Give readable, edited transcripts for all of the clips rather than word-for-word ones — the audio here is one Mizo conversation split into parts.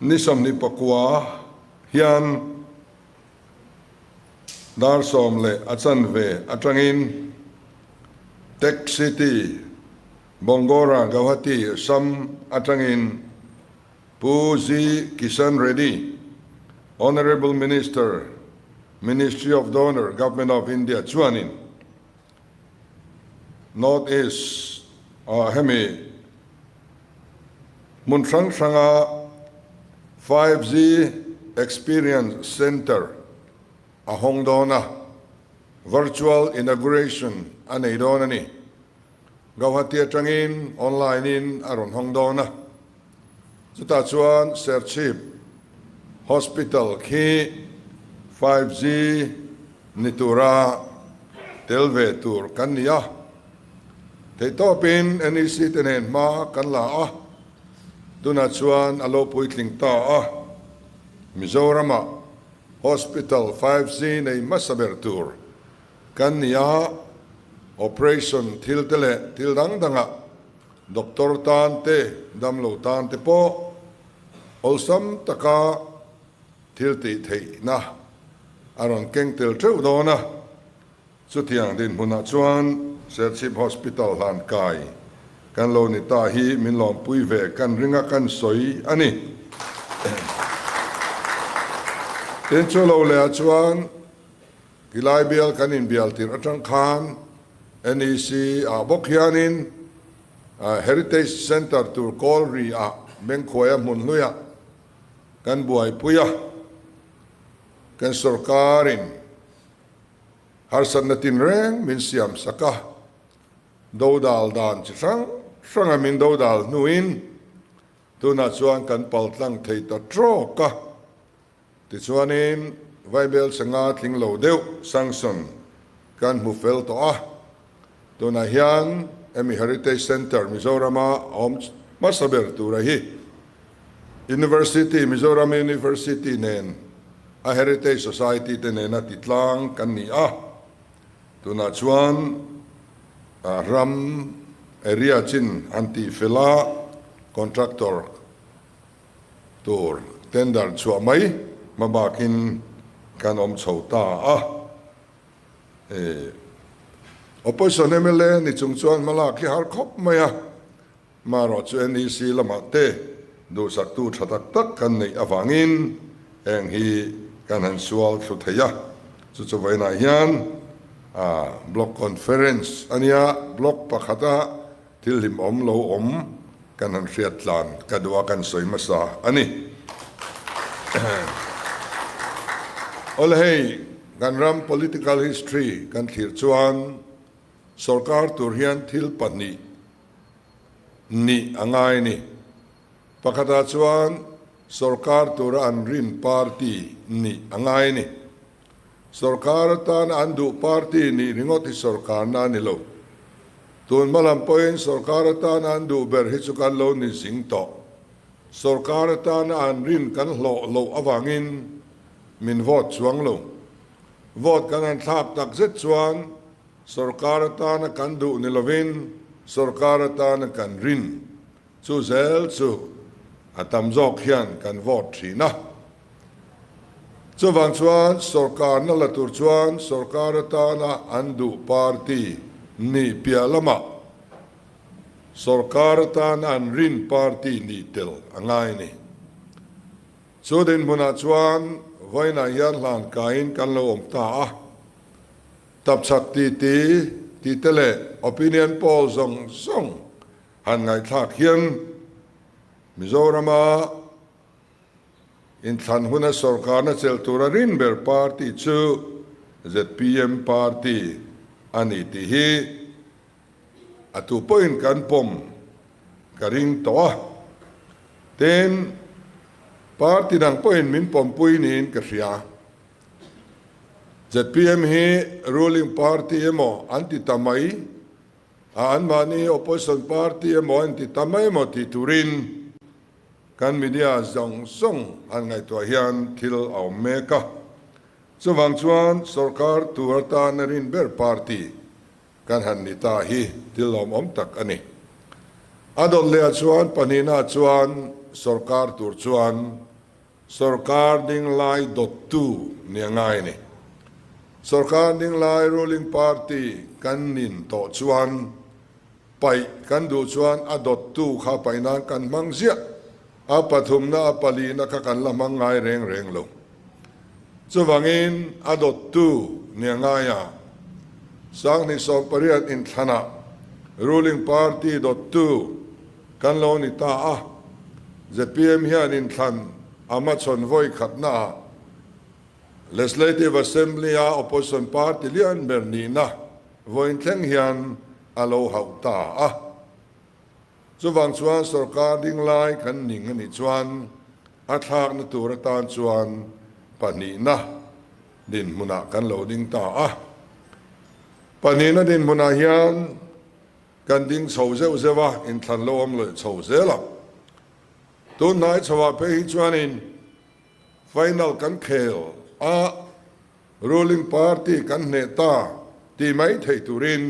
Ni 29 hian dar sawm leh a chanve atangin Tech City, Bongora, Gauhati, Assam atangin Pu G Kishan Reddy, Honourable Minister, Ministry of Donor, Government of India chuanin North East ah hemi hmun hrang hranga 5G Experience Centre a hawng dawn a, virtual inauguration a nei dawn a ni. Gauhati atangin online in a rawn hawng dawn a, chutah chuan Serchhip Hospital khi 5G ni tura tel ve tur kan ni a, theihtawpin NEC te nen hma kan la a, tunah chuan a lo puitling ta a, Mizoramah Hospital 5G nei hmasa ber tur kan ni a, operation thil te leh thil dang dangah doctor tan te, damlo tan te pawh awlsam taka thil tih theihna a rawn keng tel teuh dawn a. Chutiang dinhmunah chuan Serchhip Hospital hlan kai kan lo ni ta hi min lawmpui ve kan ring a kan sawi a ni. Tin chu lo leh ah chuan Kilai bial kan inbial tirh atang khan NEC ah bawk hianin Heritage Centre tur kawl ri ah Bengkhuaia hmun hluiah kan buaipui a, kan sorkarin Harsatna tinreng min siam sak a, dodal dan chi hrang hranga min dodal hnuin tunah chuan kan paltlang thei ta trawk a. Tichuanin Vaibel sanga tling lo deuh sanction kan hmu fel tawh a, tunah hian hemi Heritage Centre Mizorama a awm hmasa ber tura hi University, Mizoram University nen a Heritage Society te nena ti tlang kan ni a, tunah chuan ram area chin an tih fel a, contractor tur tender chhuah mai hma bakin kan awm chho ta a. Opposition mla ni chung chuan hmalak hi har khawp mai a. Marawh chu NEC lamah te duhsaktu tha tak tak kan neih avangin heng hi kan han sual thlu thei a, chu chu vawiinah hian Block Conference a nia, Block pakhata thil hlimawm lo awm kan han hriat tlan ka duh a kan sawi hmasa a ni. Awle hei kan ram political history kan thlir chuan sorkar tur hian thil pahnih nih a ngai ni. Pakhatah chuan sorkar tura an rin party nih a ngai ni. Sorkar atana an duh party nih ringawt hi sorkarna a ni lo. Tun hma lam pawhin sorkar atana an duh ber hi chu kan lo ni zing tawh. Sorkar atana an rin kan hlawh loh avangin min vote chuang lo. Vote kan han thlak tak zet chuan Sorkar atana kan duh ni lovin sorkar atana kan rin chu zel chu a tam zawk hian kan vote thin a. Chuvang chuan sorkarna la tur chuan sorkar atana an duh party nih piah lamah sorkar atana an rin party nih tel a ngai a ni. Chu dinhmunah chuan vawiinah hian hlan kaiin kan lo awm ta a. Tapchhak titi tihte leh opinion poll zawng zawng han ngaihthlak hian Mizorama inthlan huna sorkarna chelh tura rin ber party chu zpm party a ni tih hi a tu pawhin kan pawm ka ring tawh a. Tin, party dang pawhin min pawmpui niin ka hria. Zpm hi ruling party emaw an ti ta mai a, anmahni opposition party emaw an ti ta mai emaw tih turin kan media zawng zawng han ngaihtuah hian thil a awm mek a. Chuvang chuan sorkar tur atana rin ber party kan han ni ta hi thil lawmawm tak a ni. A dawt leh ah chuan pahnihna chuan. Sorkar tur chuan Sorkar dinglai dawttu ni a ngai a ni. Sorkar dinglai ruling party kan nin tawh chuan paih kan duh chuan a dawttu kha paih nan kan hmang ziah. A pathumna a palina kha kan la hmang ngai reng reng lo. Chuvangin a dawttu ni a ngai a, Sanghnih 18 inthlanah ruling party dawttu kan lo ni ta a, zpm hian inthlan a hmachhawn vawi khatnaah Legislative Assembly-a opposition party lian ber nihna vawiin thleng hian a lo hauh ta a. Chuvang chuan sorkar ding lai kan ning a nih chuan a thlakna tur atan chuan pahnihna dinhmunah kan lo ding ta a. Pahnihna dinhmunah hian kan ding chho zeuh zeuh a, inthlan lo awm leh chho zel a. Tun hnai chhoah phei hi chuanin final kan khel a, Ruling party kan hneh ta tih mai theih turin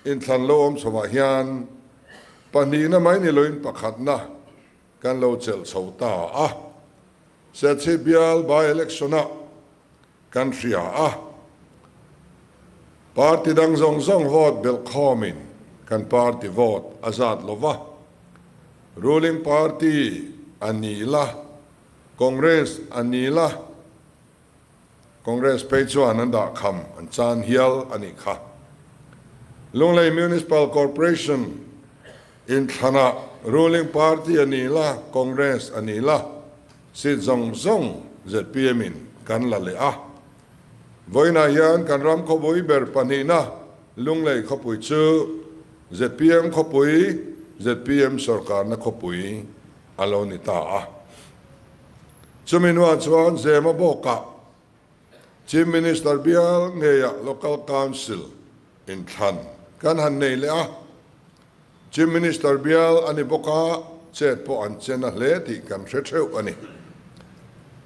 inthlan lo awm chhovah hian pahnihna mai ni loin pakhatna kan lo chelh chho ta a. Serchhip bial by-election-ah kan hria a, party dang zawng zawng vote belh khawmin kan party vote a zat lo va, ruling party a ni la, Congress a ni la, Congress phei chuan an dah kham an chan hial a nih kha. Lunglei Municipal Corporation inthlanah ruling party a ni la, Congress a ni la, seat zawng zawng zpm in kan la leh a. Vawiinah hian kan ram khawpui ber pahnihna Lunglei khawpui chu zpm khawpui, zpm sawrkarna khawpui a lo ni ta a. Chumi hnuah chuan Zema bawkah Chief Minister bial ngeiah Local Council inthlan kan han nei leh a. Chief Minister bial a ni bawk a, chet pawh an che na hle tih kan hre theuh a ni.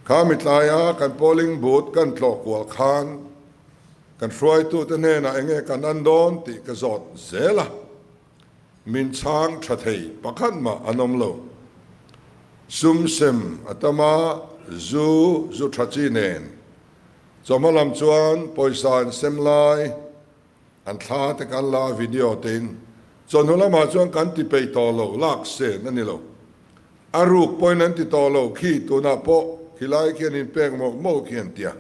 Kha mitlaia kan polling booth kan tlawh kual khan kan hruaitute hnenah enge kan an dawn tih ka zawt zel a. Min chhang tha thei pakhat mah an awm lo. Sum sem a tam a, zu, zu tha chi nen. Chawhma lam chuan pawisa an sem lai, an thla te kan la a video tein. Chawhnu lamah chuan kan ti peih tawh lo, lak sen a ni lo. A ruk pawhin an ti tawh lo, khi tunah pawh khilai khi an inpek mawlh mawlh khi an tia.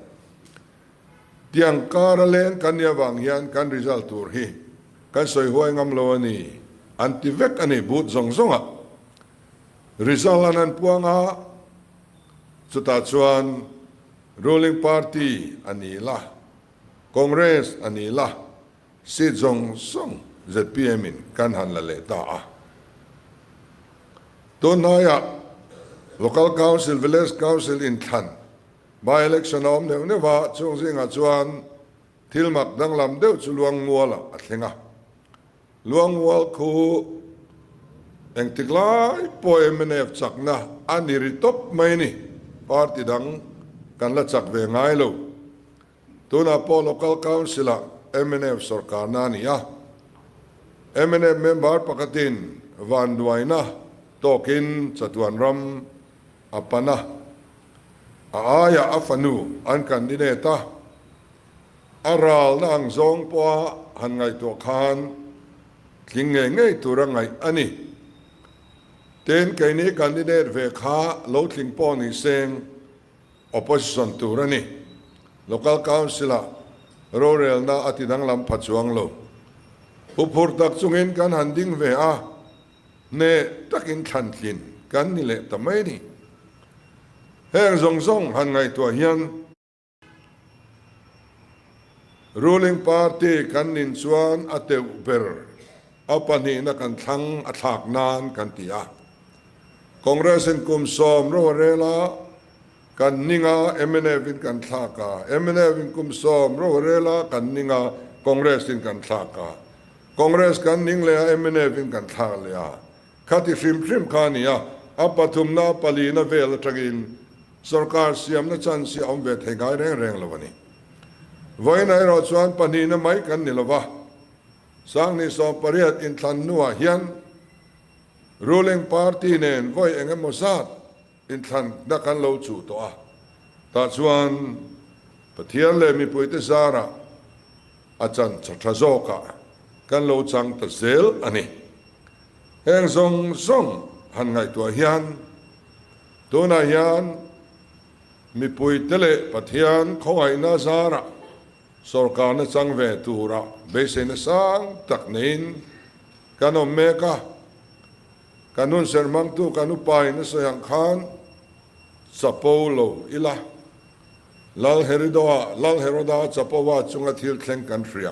Tiang kar a leng kan nih avang hian kan result tur hi kan sawi huai ngam lo a ni an ti vek a ni but zawng zawng ah result an an puang a chutah chuan ruling party a ni la Congress a ni la seat zawng zawng zpm in kan han la leh ta a tun hnaiah local council village council inthlan By election a awm neuh neuh a, chung zingah chuan thil mak danglam deuh chu Luangmualah a thleng a. Luangmual khu engtik lai pawh mnf chakna a ni ri tawp mai ni, party dang kan la chak ve ngai lo. Tunah pawh Local Council-ah mnf sawrkarna a ni a, mnf member pakhatin vanduaina tawkin chatuan ram a pan a, a aiah a fanu an candidate a, a ralna ang zawng pawha han ngaihtuah khan tling ngei ngei tura ngaih a ni. Tin, keini candidate ve kha lo tling pawh ni seng opposition tur a ni. Local Council-ah rorelna a ti danglam pha chuang lo. Huphurh tak chungin kan han ding ve a. Hneh takin thlantlin kan ni leh ta mai ni. Heng zawng zawng han ngaihtuah hian ruling party kan nin chuan a teuh ber a pahnihna kan thlang a thlak nan kan ti a. Congress in kum 10 ro a rel a, kan ning a, mnf in kan thlak a, mnf in kum 10 ro a rel a, kan ning a, Congress in kan thlak a. Congress kan ning leh a, mnf in kan thlak leh a, khati hrim hrim kha a ni a, a pathumna a palina vel atangin sorkar siamna chance hi a awm ve thei ngai reng reng lo a ni. Vawiinah erawh chuan pahnihna mai kan ni lo va, 2018 inthlan hnuah hian. Ruling party nen vawi eng emaw zat inthlanna kan lo chuh tawh a, tah chuan Pathian leh mipuite zarah a chan tha tha zawkah kan lo chang ta zel a ni. Heng zawng zawng han ngaihtuah hian tunah hian mipuite leh Pathian khawngaihna zarah sorkarna chang ve tura beiseina sang tak neiin kan awm mek a. Kan hun serh hmangtu kan upain a sawi ang khan chapo lo ila. Lal Heridoa, Lal Heroda chapoa chunga thil thleng kan hria.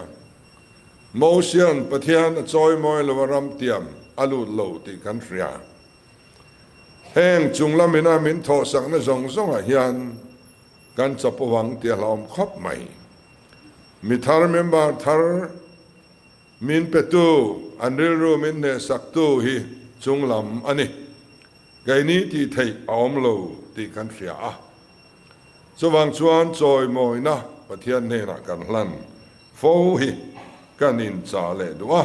Mosian Pathian a chawimawi lo a ram tiam a lut lo tih kan hria. Heng chung lamina min thawhsakna zawng zawngah hian kan chapo ang tih a hlauhawm khawp mai. Mi thar member thar min petu, an rilru min hnehsaktu hi chung lam a ni. Keini tih theih a awm lo tih kan hria a. Chuvang chuan chawimawina Pathian hnenah kan hlan fo hi kan inchah leh duh a.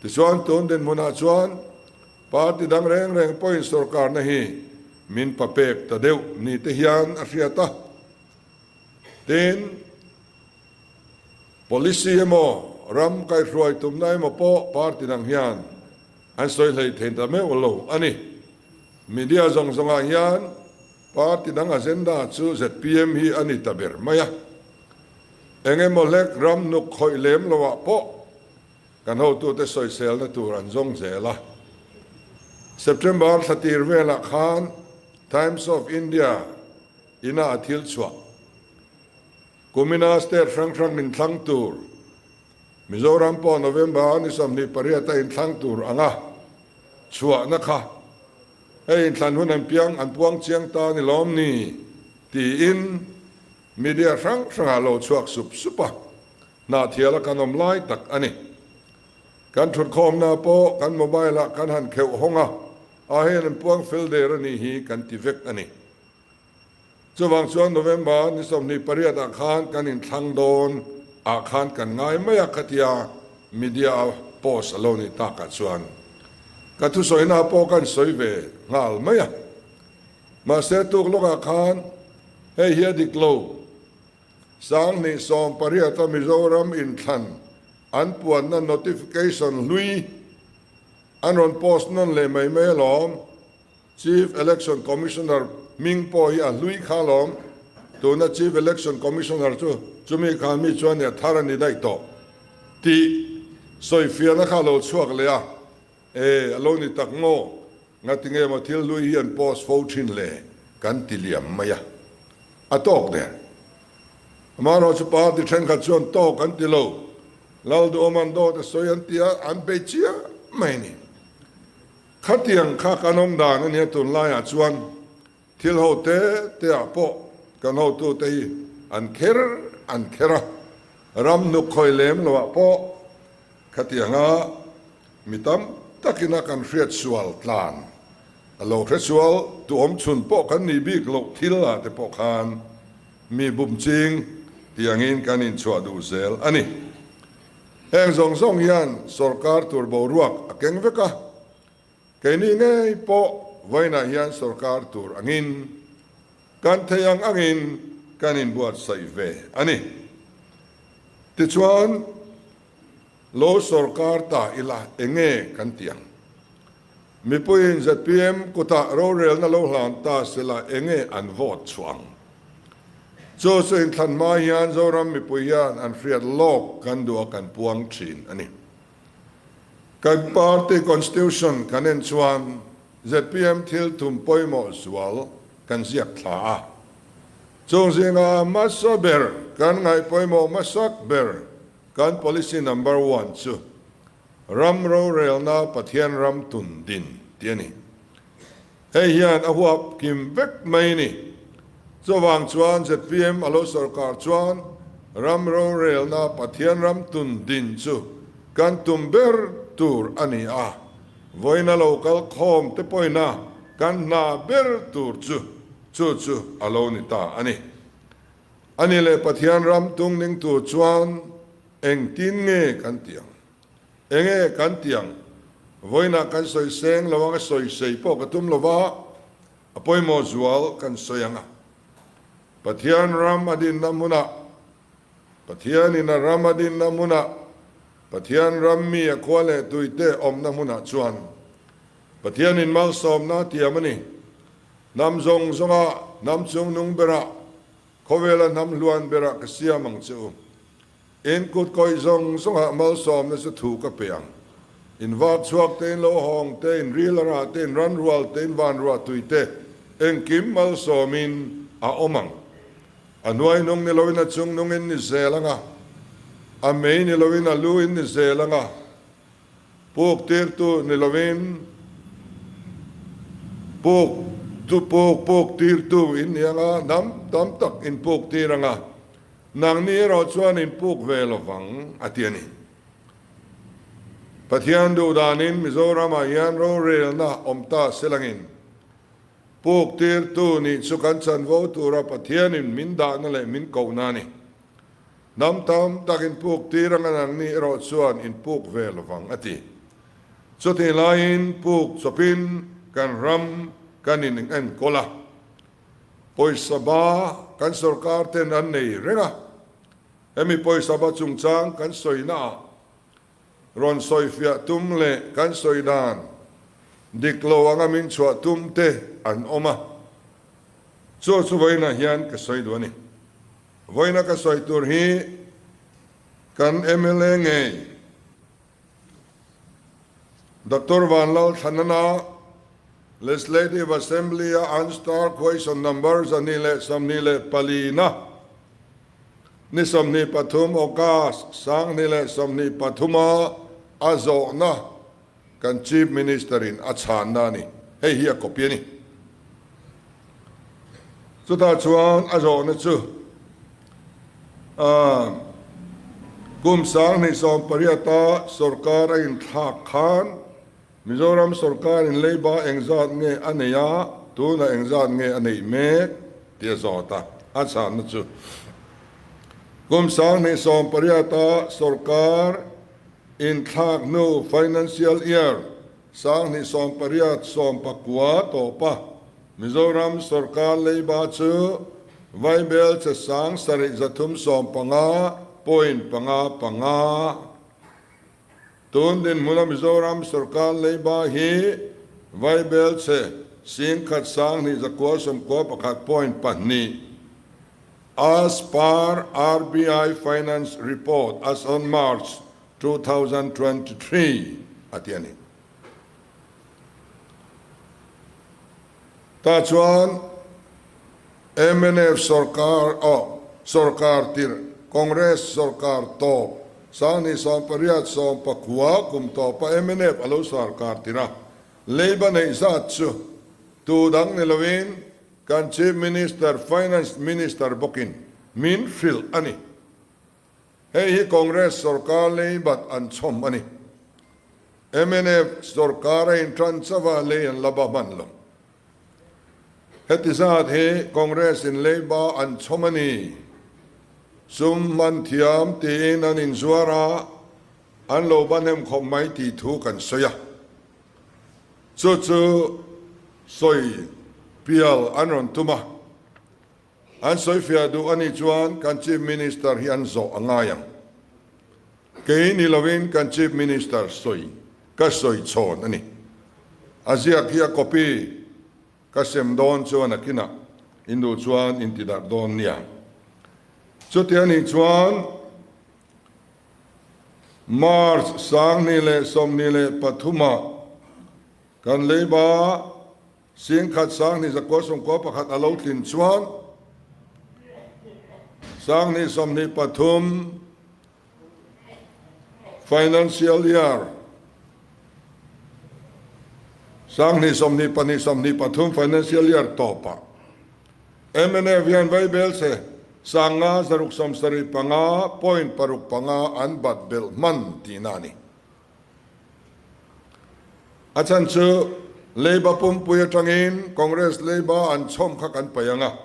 Tichuan tun dinhmunah chuan party dang reng reng pawhin sorkarna hi min papek ta deuh ni te hian a hriat a. Tin, policy emaw ram kaihhruai tumna emaw pawh party dang hian an sawi hlei thei ta meuh lo a ni. Media zawng zawngah hian party dang agenda chu zpm hi a ni ta ber mai a. Eng emaw hlek ram nuk khawih lem loah pawh kan hotute sawiselna tur an zawng zel a. September thla tir velah khan Times of India ina a thil chhuah kumina state hrang hrang inthlang tur Mizoram pawh November ni 28 a inthlang tur anga chhuahna kha hei inthlan hun an piang an puang chiang ta ni lawm ni tiin media hrang hrangah lo chhuak sup sup a, hnahthiala kan awm lai tak a ni. Kan thutkhawmna pawh kan mobile ah kan han kheuh hawng a, a hei an puang fel der a nih hi kan ti vek a ni. Chuvang chuan November ni 28 ah khan kan inthlang dawn ah khan kan ngai mai a khatia media a post a lo nih takah chuan ka thusawina pawh kan sawi ve nghal mai a. Mahse tuk lawkah khan hei hi a dik lo. 2018 a Mizoram inthlan an puanna notification hlui an rawn post nawn leh mai mai alawm. Chief Election Commissioner hming pawh hi a hlui kha alawm. Tuna Chief Election Commissioner chu chumi khan mi chuan a thar a ni daih tawh tih sawifiahna kha a lo chhuak leh a. E, a lo ni tak maw? Ngatinge maw thil hlui hi an post fo thin le? Kan ti liam mai a. A tawk der. Amaherawhchu chu party thenkhat chuan tawk an ti lo. Lalduhawm an dawt a sawi an ti a, an bei chiah mai a ni. Khatiang kha kan awm dan a nia tunlaiah chuan thil ho te te ah pawh kan hotute hi an kher an kher a, ram hnuk khawi lem lo ah pawh khatianga mi tam takin a kan hriat sual tlan a lo hre sual tu awm chhun pawh kan nih bik loh thil ah te pawh khan mi bum ching tiangin kan inchhuah duh zel a ni. Heng zawng zawng hian sorkar tur boruak a keng vek a, keini ngei pawh vawiinah hian sorkar tur angin kan thei ang angin kan inbuatsaih ve a ni. Tichuan, lo sorkar ta ila enge kan ti ang? Mipuiin zpm kutah rorelna lo hlan ta sela enge an vote chhuah ang? Chu chu inthlan hma hian Zoram mipui hian an hriat lawk kan duh a kan puang thin a ni. Kan party constitution kan en chuan zpm thil thum pawimawh zual kan ziak thla a. Chung zinga hmasa ber kan ngaih pawimawh hmasak ber kan policy number one chu Ram rorelna Pathian ram tun din tih a ni. Hei hian a huap kim vek mai ni. Chuvang chuan zpm a lo sorkar chuan ram rorelna Pathian ram tun din chu kan tum ber tur a ni a, vawiina lo kal khawm te pawhina kan hna ber tur chu chu chu a lo ni ta a ni. A ni leh Pathian ram tung ning tur chuan Engtin nge kan ti ang? Enge kan ti ang? Vawiinah kan sawi seng lo ang a, sawi sei pawh ka tum lo va, a pawimawh zual kan sawi ang a. Pathian ram a dinna hmunah, Pathianin a ram a dinna hmunah, Pathian ram mi a khua leh tuite awmna hmunah chuan Pathianin malsawmna a tiam a ni. Hnam zawng zawnga hnam chungnung berah, khawvela hnam hluan berah ka siam ang che u. In kut kawih zawng zawngah malsawmna chu thu ka pe ang. In vak chhuak te, in lo hawng te, in ril a rah te, in ran rual te, in van ruah tui te, engkim malsawmin a awm ang. A hnuai nung ni loin a chung nung in ni zel ang a, a mei ni loin a lu in ni zel ang a, puk tirtu ni loin puk tu puk puk tirtu in ni ang a, hnam tam tak in puk tir ang a. Nangni erawh chuan in puk ve lo vang, a ti a ni. Pathian duh danin Mizoramah hian rorelna awm ta selangin puk tirtu nih chu kan chanvo tura Pathianin min dahna leh min kohna a ni. Hnam tam tak in puk tir anga nangni erawh chuan in puk ve lo vang, a ti. Chutih laiin puk chawpin kan ram kan in enkawl a. Pawisa ba kan sorkar ten an nei reng a, hemi pawisa ba chungchang kan sawina ah rawn sawifiah tum leh kan sawi dan dik lo anga min chhuah tum te an awm a, chu chu vawiinah hian ka sawi duh a ni. Vawiina ka sawi tur hi kan mla ngei Doctor Vanlalthlanana, Legislative Assembly-a unstarred question number 124 na ni 23 August 2023-a a zawhna kan Chief Minister-in a chhanna a ni. Hei hi a copy a ni. Chutah chuan a zawhna chu kum 2018-a sorkar a inthlak khan Mizoram sorkarin leiba engzat nge a nei a, tunah engzat nge a neih mek tih a zawt a, a chhanna chu kum 2018-a sorkar inthlak hnu financial year 2018 19 tawpa Mizoram sorkar leiba chu Vaibel che 7315 point panga panga. Tun dinhmuna Mizoram sorkar leiba hi Vaibel che 10,000 91 point pahnih as per RBI Finance Report as on March 2023 a ti a ni. Tah chuan mnf sorkar aw sorkar tirh Congress sorkar tawp 2018 19 kum tawpa mnf a lo sarkar tirh a, leiba neih zat chu tu dang ni loin kan Chief Minister, Finance Minister bawkin min hrilh a ni. Hei hi Congress sorkar lei bat an chhawm a ni. Mnf sorkar a intan chauh a lei an la ba hman lo. Heti zat hi Congress in lei ba an chhawm a ni. Sum hman thiam tiin an inzuar a, an lo ba hnem khawp mai tih thu kan sawi a. Chu chu sawi pial an rawn tum a. An sawifiah duh a nih chuan kan Chief Minister hi an zawh a ngai ang. Kei ni lovin kan Chief Minister sawi ka sawi chhawn a ni. A ziak hi a copy ka sem dawn chuan a kinah in duh chuan in ti darh dawn nia. Chuti a nih chuan March 2023 ah kan leiba 10,000 291 a lo tlin chuan 2023 financial year 2022 23 financial year tawpah mnf hian Vaibel che 5,675 point paruk panga an bat belh hman tihna a ni. A chhan chu Leiba pumpui atangin Congress Leiba an chhawm kha kan paih ang a,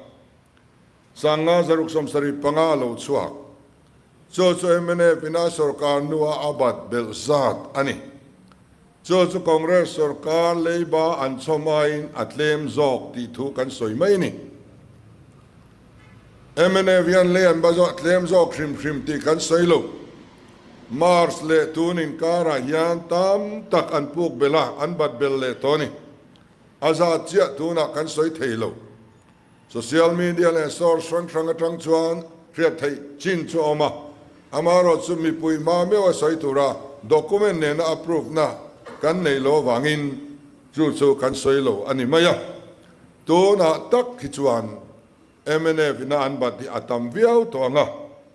575 a lo chhuak. Chu chu mnf ina sorkar hnua a bat belh zat a ni. Chu chu Congress sorkar leiba an chhawm aiin a tlem zawk tih thu kan sawi mai a ni. Mnf hian lei an ba zawh tlem zawk hrim hrim tih kan sawi lo. March leh tun inkarah hian tam tak an puk belh a, an bat belh leh tawh a ni. A zat chiah tunah kan sawi thei lo. Social media leh source hrang hrang atang chuan hriat theih chin chu a awm a, amaherawh chu mipui hma meuh a sawi tura document nena approve na kan neih loh avangin chu chu kan sawi lo a ni mai a. Tunah tak hi chuan mnf ina an bat hi a tam viau tawh ang a,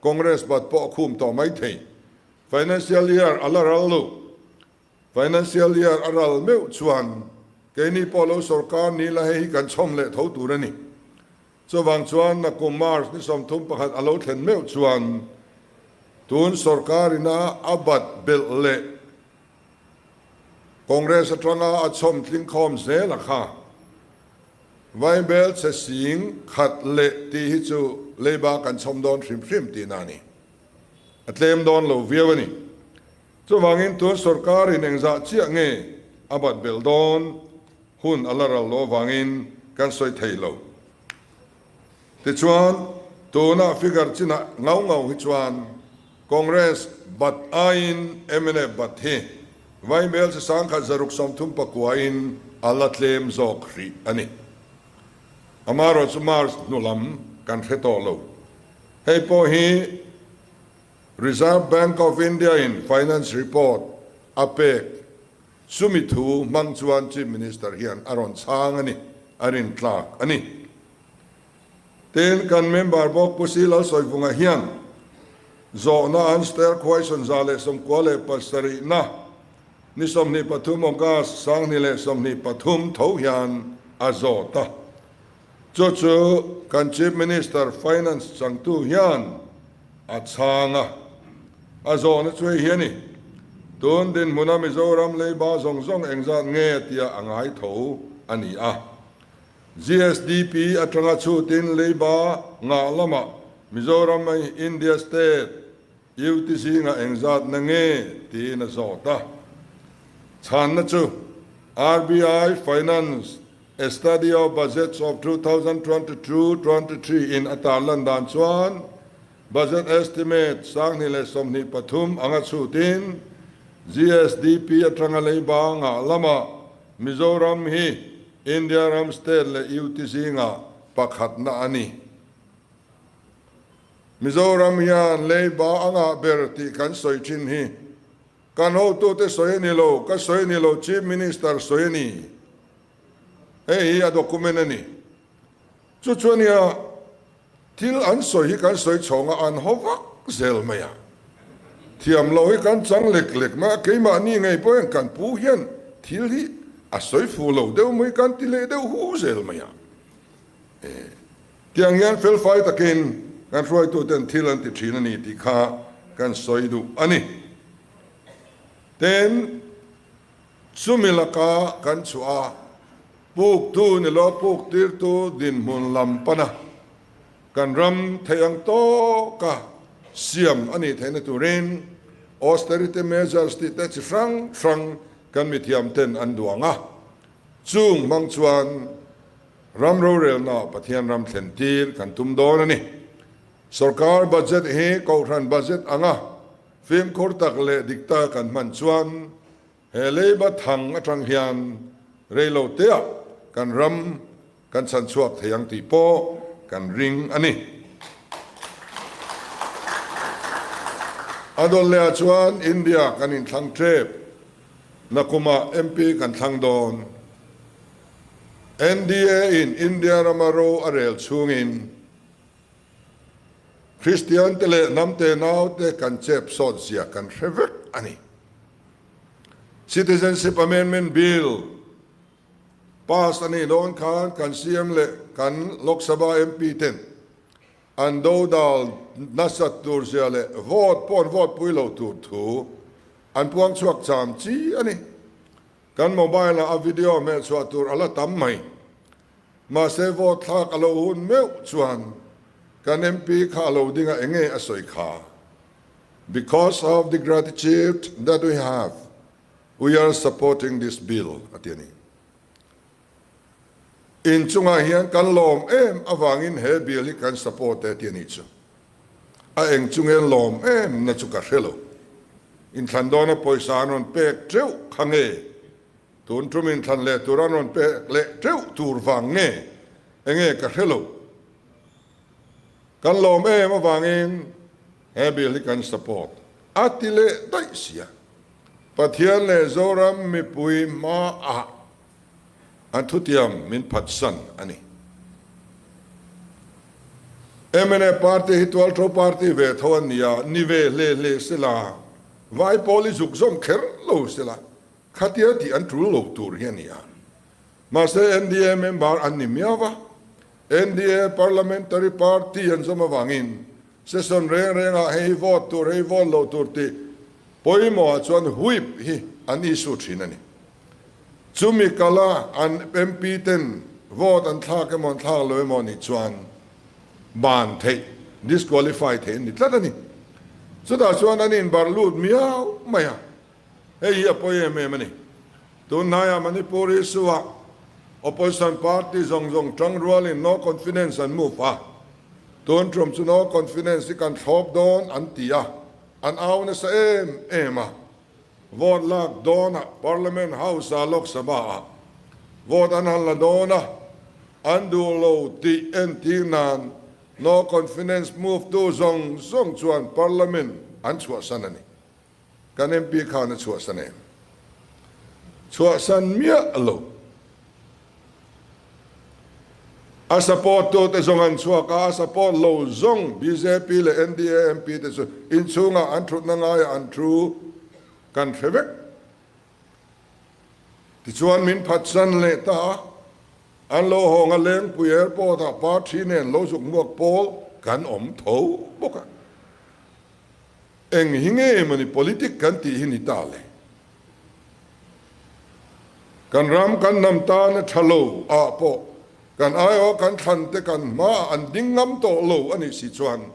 Congress bat pawh a khum tawh mai thei. Financial year a la ral lo. Financial year a ral meuh chuan keini pawh lo sorkar ni la hei hi kan chhawm leh tho tur a ni. Chuvang chuan nakum March ni 31 a lo thlen meuh chuan tun sorkar ina a bat belh leh Congress atanga a chhawm tling khawm zel a kha. Vaibel chhe sing khat leh tih hi chu leiba kan chhawm dawn hrim hrim tihna a ni. A tlem dawn lo viau a ni. Chuvangin tun sorkarin engzah chiah nge a bat belh dawn hun a la ral lo avangin kan sawi thei lo. Tichuan, tuna figure chinah ngau ngau hi chuan Congress bat aiin mnf bat hi Vaimel chi 1639 in a la tlem zawk hrih a ni. Amaherawhchu chu March hnu lam kan hre tawh lo. Hei pawh hi Reserve Bank of India in Finance Report a pek chumi thu hmang chuan Chief Minister hian a rawn chhang a ni, a rintlak a ni. Tin, kan member bawk Pu Si Lalsawivunga hian zawhna an ster khuaishawn 197 na ni 23 August 2023 tho hian a zawt a. Chu chu kan Chief Minister Finance changtu hian a chhang a, a zawhna chu hei hi a ni, Tun dinhmuna Mizoram leiba zawng zawng engzat nge tia a ngai tho a ni a. GSDP atanga chhutin leiba ngah lamah Mizoram India State UT zingah engzatna nge tiin a zawt a. Chhanna chu RBI Finance A Study of Budgets of 2022, 23 in a tarlan dan chuan Budget Estimate 2023 anga chhutin GSDP atanga leiba ngah lamah Mizoram hi India ram state leh UT zingah pakhatna a ni. Mizoram hian leiba a ngah ber tih kan sawi thin hi kan hotute sawi a ni lo, ka sawi a ni lo, Chief Minister sawi a ni. Hei hi a document a ni. Chu chu ania thil an sawi hi kan sawi chhawng a, an haw vak zel mai a. Thiam lo hi kan chang lek lek mai a, keimahni ngei pawh hian kan pu hian thil hi a sawi fuh lo deuh mai kan ti leh deuh hu zel mai a. Tiang hian felfai takin kan hruaituten thil an ti thin a ni tih kha kan sawi duh a ni. Tin, chumi laka kan chhuah a, puktu ni lo puktirtu dinhmun lam pana kan ram theih ang tawka siam a nih theihna turin austerity measures tih te chi hrang hrang kan mithiamten an duang a, chung hmang chuan Ram rorelna Pathian ram thlen tir kan tum dawn a ni. Sorkar budget hi Kohhran budget anga fimkhur tak leh dik taka kan hman chuan he leiba thang atang hian reilo teah kan ram kan chhan chhuak thei ang tih pawh kan ring a ni. A dawn lehah chuan India kan inthlang tep, nakumah MP kan thlang dawn. NDA in India rama ro a rel chhungin Kristian te leh hnam te nau te kan chep sawt zia kan hre vek a ni. Citizenship Amendment Bill pass a nih dawn khan kan CM leh kan Lok Sabha MP ten an dodal nasat tur zia leh vote pawh an vote pui lo tur thu an puang chhuak cham chi a ni. Kan mobile ah a video hmeh chhuah tur a la tam mai. Mahse vote thlak a lo hun meuh chuan kan MP kha a lo ding a enge a sawi kha. Because of the gratitude that we have. We are supporting this bill, a ti a ni. In chungah hian kan lawm em avangin he bill hi kan support e ti a nih chu. A eng chunge lawm em na chu ka hre lo. Inthlan dawna pawisa an rawn pek teuh kha nge? Tun tum inthlan leh tur an rawn pek leh teuh tur vang nge? Enge ka hre lo. Kan lawm em avangin he bill hi kan support a ti leh daih sia. Pathian leh Zoram mipui hmaah an thutiam min phatsan a ni. Mnf party hi tualtho party ve tho an ni a, ni ve hle hle sela, vai pawl hi zuk zawm kher lo sela, khatia tih an tul lo tur hi a ni a. Mahse NDA member an ni miau va, NDA parliamentary party an zawm avangin session reng rengah hei hi vote tur, hei vote lo tur tih pawimawhah chuan whip hi an issue thin a ni. Chumi kala an MP ten vote an thlak emaw an thlak lo emaw nih chuan ban theih, disqualify theih an ni tlat a ni. Chutah chuan an inbarh lut miau mai a, hei hi a pawi em em a ni. Tunhnaiah Manipur issue-ah opposition party zawng zawng tang rualin no confidence an move a, tun tum chu no confidence hi kan thlawp dawn an ti a, an au nasa em em a. Vote lak dawnah Parliament House-a Lok Sabha-ah vote an han la dawn a, an duh lo tih entir nan no confidence move tu zawng zawng chuan Parliament an chhuahsan a ni. Kan MP khan a chhuahsan em? Chhuahsan miah lo. A support tu te zawng an chhuak a, a support lo zawng bjp leh NDA MP te chu inchhungah an thutna ngaiah an thu kan hre vek. Tichuan min phatsan leh ta a, an lo hawng a Lengpui Airport ah party nen lo zuk muak pawl kan awm tho bawk a. Eng hi nge mawni politic kan tih hi ni ta le? Kan ram kan hnam tana tha lo ah pawh kan aiawh kan thlan te kan hmaah an ding ngam tawh lo a nih si chuan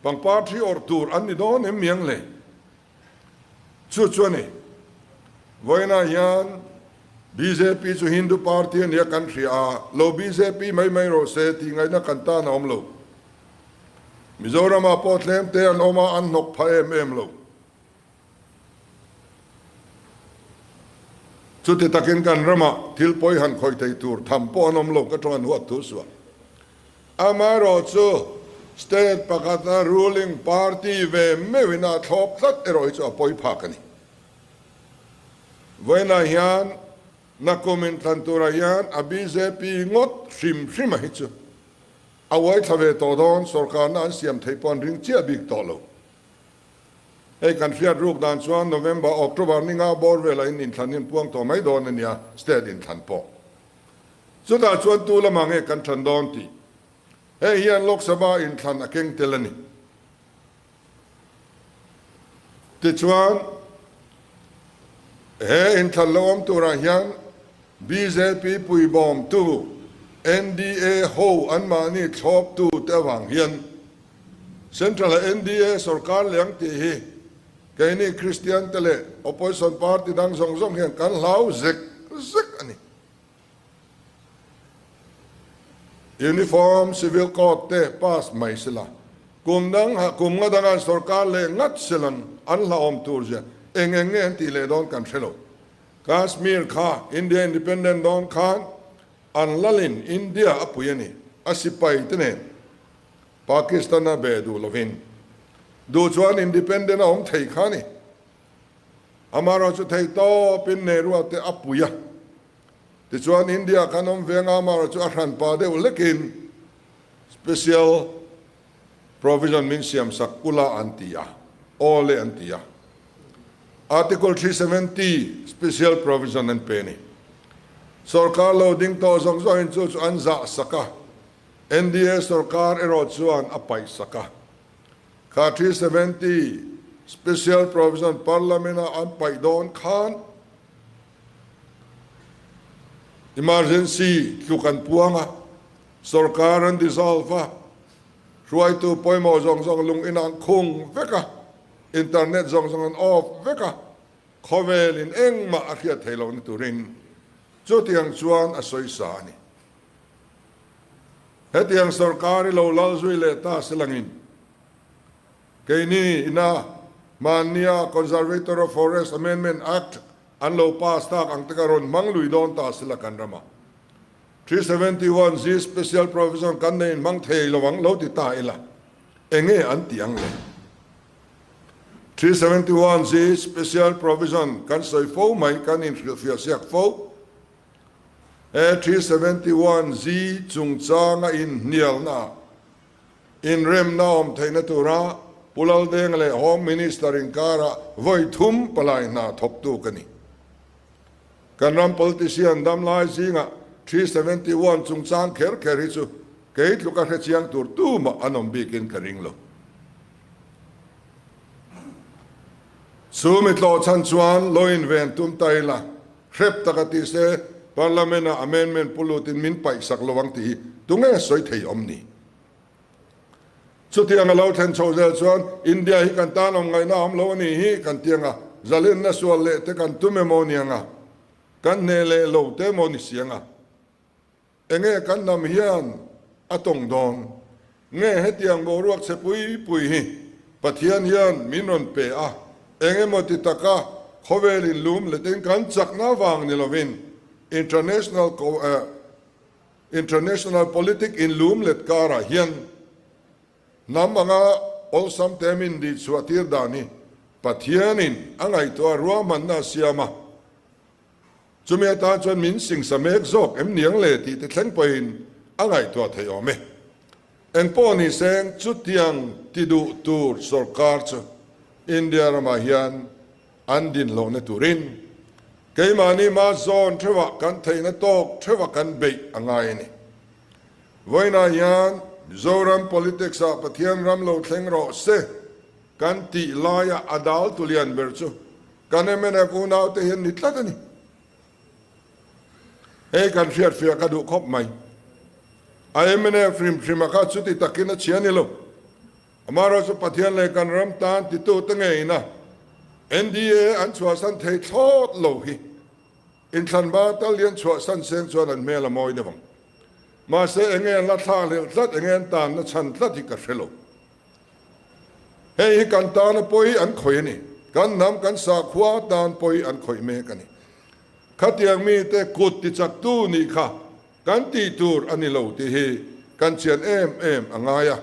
pangpar thi awrh tur an ni dawn em miang le? Chu chu a ni. Vawiinah hian bjp chu Hindu party a nia kan hria a, lo bjp mai mai rawh se tih ngaihna kan tan a awm lo. Mizoramah pawh tlem te an awm a, an hnawk pha em em lo. Chuti takin kan ramah thil pawi han khawih thei tur tham pawh an awm lo ka tawng an huat thu suah. Amaherawhchu state pakhata ruling party ve meuhin a thlawp tlat erawh hi chu a pawi phak a ni. Vawiinah hian nakum inthlan turah hian a bjp ngawt hrim hrim a hi chu a uai thla ve tawh dawn, sorkarna an siam theih pawh an ring chiah bik tawh lo. Hei kan hriat ruk dan chuan November, October ni nga bawr velah in inthlan hi an puang tawh mai dawn a nia, state inthlan pawh. Chutah chuan tu lamah nge kan ṭhan dawn tih hei hian Lok Sabha inthlan a keng tel a ni. Tichuan, he inthlan lo awm turah hian bjp puibawmtu NDA ho anmahni thlawptu te avang hian Central-a NDA sorkar liang tih hi keini Kristian te leh Opposition party dang zawng zawng hian kan hlau zek zek a ni. Uniform Civil Code te pass mai sela, kum dang kum nga danga sorkar leh ngat selang an hlauhawm tur zia eng eng nge an tih leh dawn kan hre lo. Kashmir kha India Independent dawn khan an lalin India a pui a ni, a sipai te nen Pakistan a be duh lovin duh chuan Independent a awm thei kha a ni. Amaherawhchu chu thei tawpin Nehru te a pui a. Tichuan India kan awm ve anga amaherawhchu chu a hranpa deuh hlekin special provision min siam sak ula an ti a, aw le an ti a. Article 370 special provision an pe a ni. Sorkar lo ding tawh zawng zawngin chu chu an zah sak a, NDA sorkar erawh chuan a paih sak a. Kha 370 special provision parliament a an paih dawn khan Emergency tluk an puang a, sorkar an dissolve a, hruaitu pawimawh zawng zawng lung inah an khung vek a, internet zawng zawng an off vek a. Khawvelin engmah a hriat theih lohna turin chutiang chuan a sawisa a ni. Hetiang sorkar i lo lal zui leh ta silangin keini ina hmannia Conservator of Forest Amendment Act an lo pass tak ang te ka rawn hmang lui dawn ta sila kan rama 371 Z Special Provision kan nei inhmang thei lo ang lo ti ta ila enge an tih ang le? 371 Z Special Provision kan sawi fo mai kan inhrilhfiah siak fo. He 371 Z chungchanga inhnialna inremna awm theihna tura Pu Laldenga leh Home Minister inkara vawi thum palai hna thawktu ka ni. Kan ram politician damlai zingah 371 chungchang kher kher hi chu kei tluka hrechiang tur tumah an awm bikin ka ring lo. Chu mi tlawh chhan chuan lo inven tum ta ila, hrep taka ti se Parliament-ah amendment pu lutin min paihsak lo ang tih hi tunge sawi thei awm ni? Chutiang a lo thlen chhoh zel chuan India hi kan tan awm ngaihna awm lo a nih hi kan ti ang a, zalenna sual leh te kan tum emaw ni ang a, kan hneh leh lo te emaw ni si ang a. Enge kan hnam hian a tawng dawn? Nge hetiang boruak chhe pui pui hi Pathian hian min rawn pe a, engemaw ti taka khawvel in lum letin kan chakna vang ni lovin international international politic in lum let karah hian hnam anga awlsam te min dih chhuah tir dan hi Pathianin a ngaihtuah ruahmanna a siam a. Chumi atan chuan min singsa mek zawk em niang le tih te thleng pawhin a ngaihtuah theih awm e. Engpawh ni seng chutiang ti duh tur sorkar chu India ramah hian an din lohna turin keimahni hma zawn theuhah kan theihna tawk theuhah kan beih a ngai a ni. Vawiinah hian Mizoram politics-ah Pathian ram lo thleng rawh se kan tih laia a dal tu lian ber chu Kan mnf unaute hian ni tlat a ni. Hei kan hriatfiah ka duh khawp mai. A mnf hrim hrim a kha chuti takin a chhia ni lo. Amaherawhchu chu Pathian leh kan ram tan titute ngeina NDA an chhuahsan thei thlawt lo hi inthlan ba tal hian chhuahsan seng chuan an hmel a mawi deuh ang. Mahse enge an la thlak hlelh tlat, enge an tanna chhan tlat hi ka hre lo. Hei hi kan tana pawi an khawih a ni. Kan hnam kan sakhua tan pawi an khawih mek a ni. Khatiang mite kut tichaktu nih kha kan tih tur a ni lo tih hi kan chian em em a ngai a.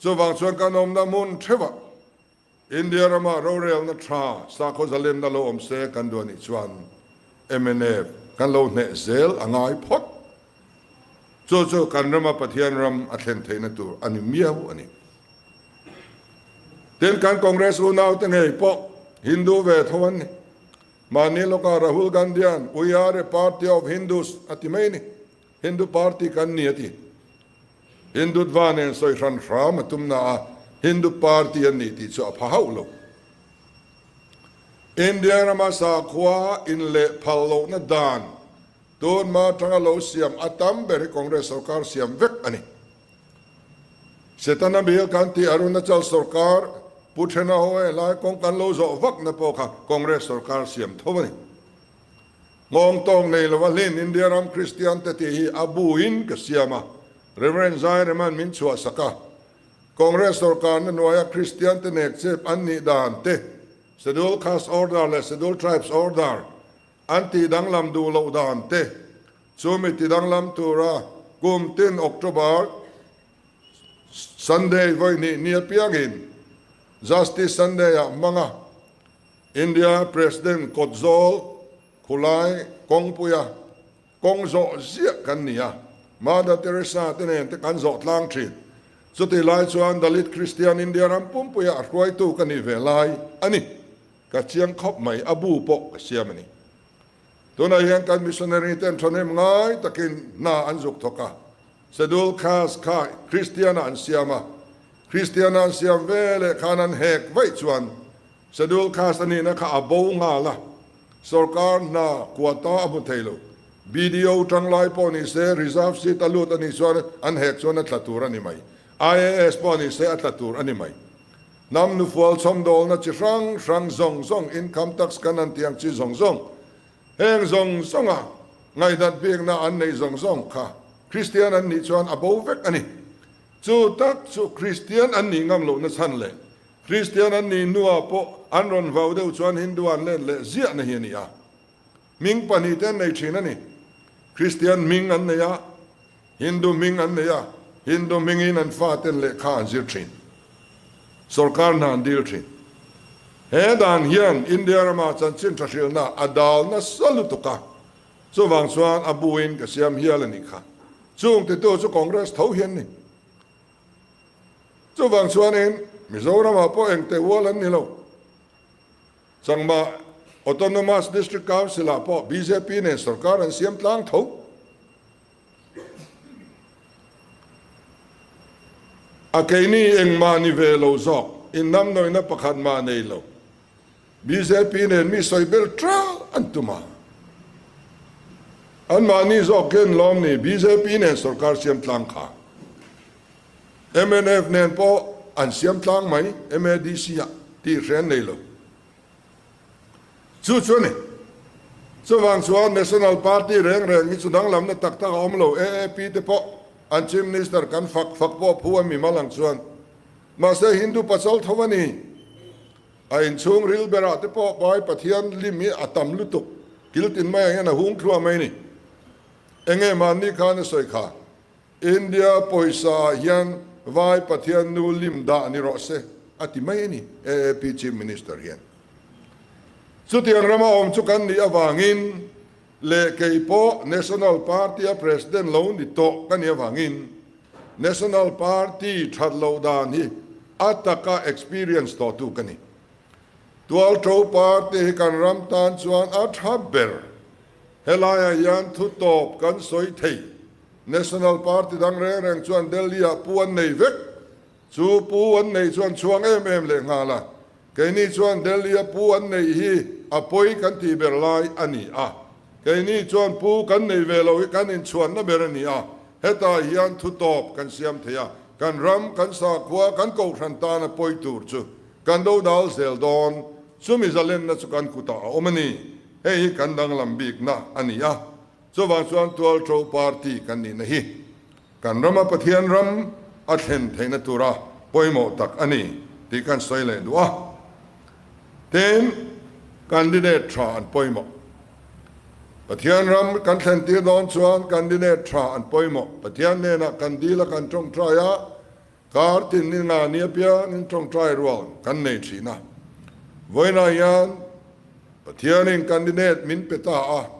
Chuvang chuan kan awmna hmun theuhah India rama rorelna tha sakhaw zalenna lo awm se kan duh a nih chuan mnf kan lo hneh zel a ngai phawt. Chu chu kan rama Pathian ram a thlen theihna tur a ni miau a ni. Tin, kan Congress unaute ngei pawh Hindu ve tho an ni. Mahni lawkah Rahul Gandhi-a'n We are a party of Hindus a ti mai ni. Hindu party kan ni a ti. Hindutva nen sawi hran hram a tum na a, Hindu party an ni tih chu a pha hauh lo. India rama sakhua inleh phal lohna dan Tun hma atanga lo siam a tam ber hi Congress sorkar siam vek a ni. Setana bill kan tih Arunachal sorkar Pu Thena ho e lai kawng kan lo zawh vak na pawh kha Congress sorkar siam tho a ni. Nghawng tawng nei lova hlin India ram Kristian te tih hi a bu in ka siam a, Rev. Zaireman min chhuah sak a. Congress sorkar na hnuaia Kristian te nek chep an nih dan te, Schedule Caste Order leh Schedule Tribes Order, An tihdanglam duh loh dan te chu mi tidanglam tura kum tin October Sunday vawihnih ni apiangin Justice Sunday-ah hmanga India President kawtzawl khulai kawngpuia kawng zawh ziah kan ni a, Mother Teresa te nen te kan zawh tlang thin. Chutih lai chuan Dalit Christian India ram pumpuia a hruaitu ka nih ve lai a ni. Ka chiang khawp mai, a bu pawh ka siam a ni. Tunah hian kan missionary ten thahnem ngai takin hna an zuk thawk a, Schedule Caste kha Christian-ah an siam a, Christian-a an siam ve leh khan an hek vaih chuan Schedule Caste a nihna kha a bo nghal a, sorkar hna quota a hmu thei lo. BDO tanglai pawh ni se, reserve seat a lut a nih chuan an hek chuan a tla tur a ni mai. IAS pawh ni se a tla tur a ni mai. Hnam nufual chhawmdawlna chi hrang hrang zawng zawng, income tax kan han tih ang chi zawng zawng, heng zawng zawnga ngaihdat bikna an neih zawng zawng kha Kristian an nih chuan a bo vek a ni. Chu tak chu Kristian an nih ngam lohna chhan leh Kristian an nih hnuah pawh an rawn vau deuh chuan Hindu an let leh ziahna hi a ni a. Hming pahnihte an nei thin a ni. Kristian hming an nei a, Hindu hming an nei a, Hindu hmingin an faten lehkha an zir thin. Sorkar hna an dil thin. He dan hian India rama chanchin tha hrilhna a dal nasa lutuk a, chuvang chuan a buin ka siam hial a nih kha. Chung titu chu Congress tho hian ni. Chuvang chuanin Mizoramah pawh engte ual an ni lo. Changma Autonomous District Council-ah pawh bjp nen sorkar an siam tlang tho. A keini engmah ni ve lo zawk, innamnawihna pakhat mah nei lo. Bjp nen mi sawi ber tral an tum a. Anmahni zawk hian lawm ni bjp nen sorkar siam tlang kha. Mnf nen pawh an siam tlang mai MADC ah tih hre an nei lo. Chu chu a ni. Chuvang chuan National Party reng reng hi chu danglamna tak tak a awm lo. AAP te pawh an Chief Minister kan fak fak pawh phu a mi mal ang chuan. Mahse Hindu pasal tho a ni. A inchhung ril berah te pawh Pai Pathian lim hi a tam lutuk. Kil tin mai ang hian a hung thluah mai ni. Enge mahni khan a sawi kha. India pawisa ah hian Vai Pathian nu lim dah ni rawh se a ti mai a ni, AAP Chief Minister hian. Chutiang rama awm chu kan nih avangin leh kei pawh National Party a President lo ni tawh ka nih avangin National Party that loh dan hi a taka experience tawhtu ka ni. Tualtho Party hi kan ram tan chuan a tha ber. Helaiah hian thu tawp kan sawi thei. National Party dang reng reng chuan Delhi-ah pu an nei vek. Chu pu an neih chuan chhuang em em leh nghal a. Keini chuan Delhi-a pu an neih hi a pawi kan tih ber lai a ni a. Keini chuan pu kan nei ve lo hi kan inchhuanna ber a ni a. Hetah hian thu tawp kan siam thei a. Kan ram, kan sakhua, kan kohhran tana pawi tur chu kan do dal zel dawn. Chumi zalenna chu kan kutah a awm a ni. Hei hi kan danglam bikna a ni a. Chuvang chuan Tualtho Party kan nihna hi kan rama Pathian ram a thlen theihna tura pawimawh tak a ni tih kan sawi leh duh a. Tin, candidate tha an pawimawh. Pathian ram kan thlen tir dawn chuan candidate tha an pawimawh. Pathian hnenah kan dil a kan tawngtai a, Kar tin ni nga ni apiangin tawngtai rual kan nei thin a. Vawiinah hian Pathianin candidate min pe ta a,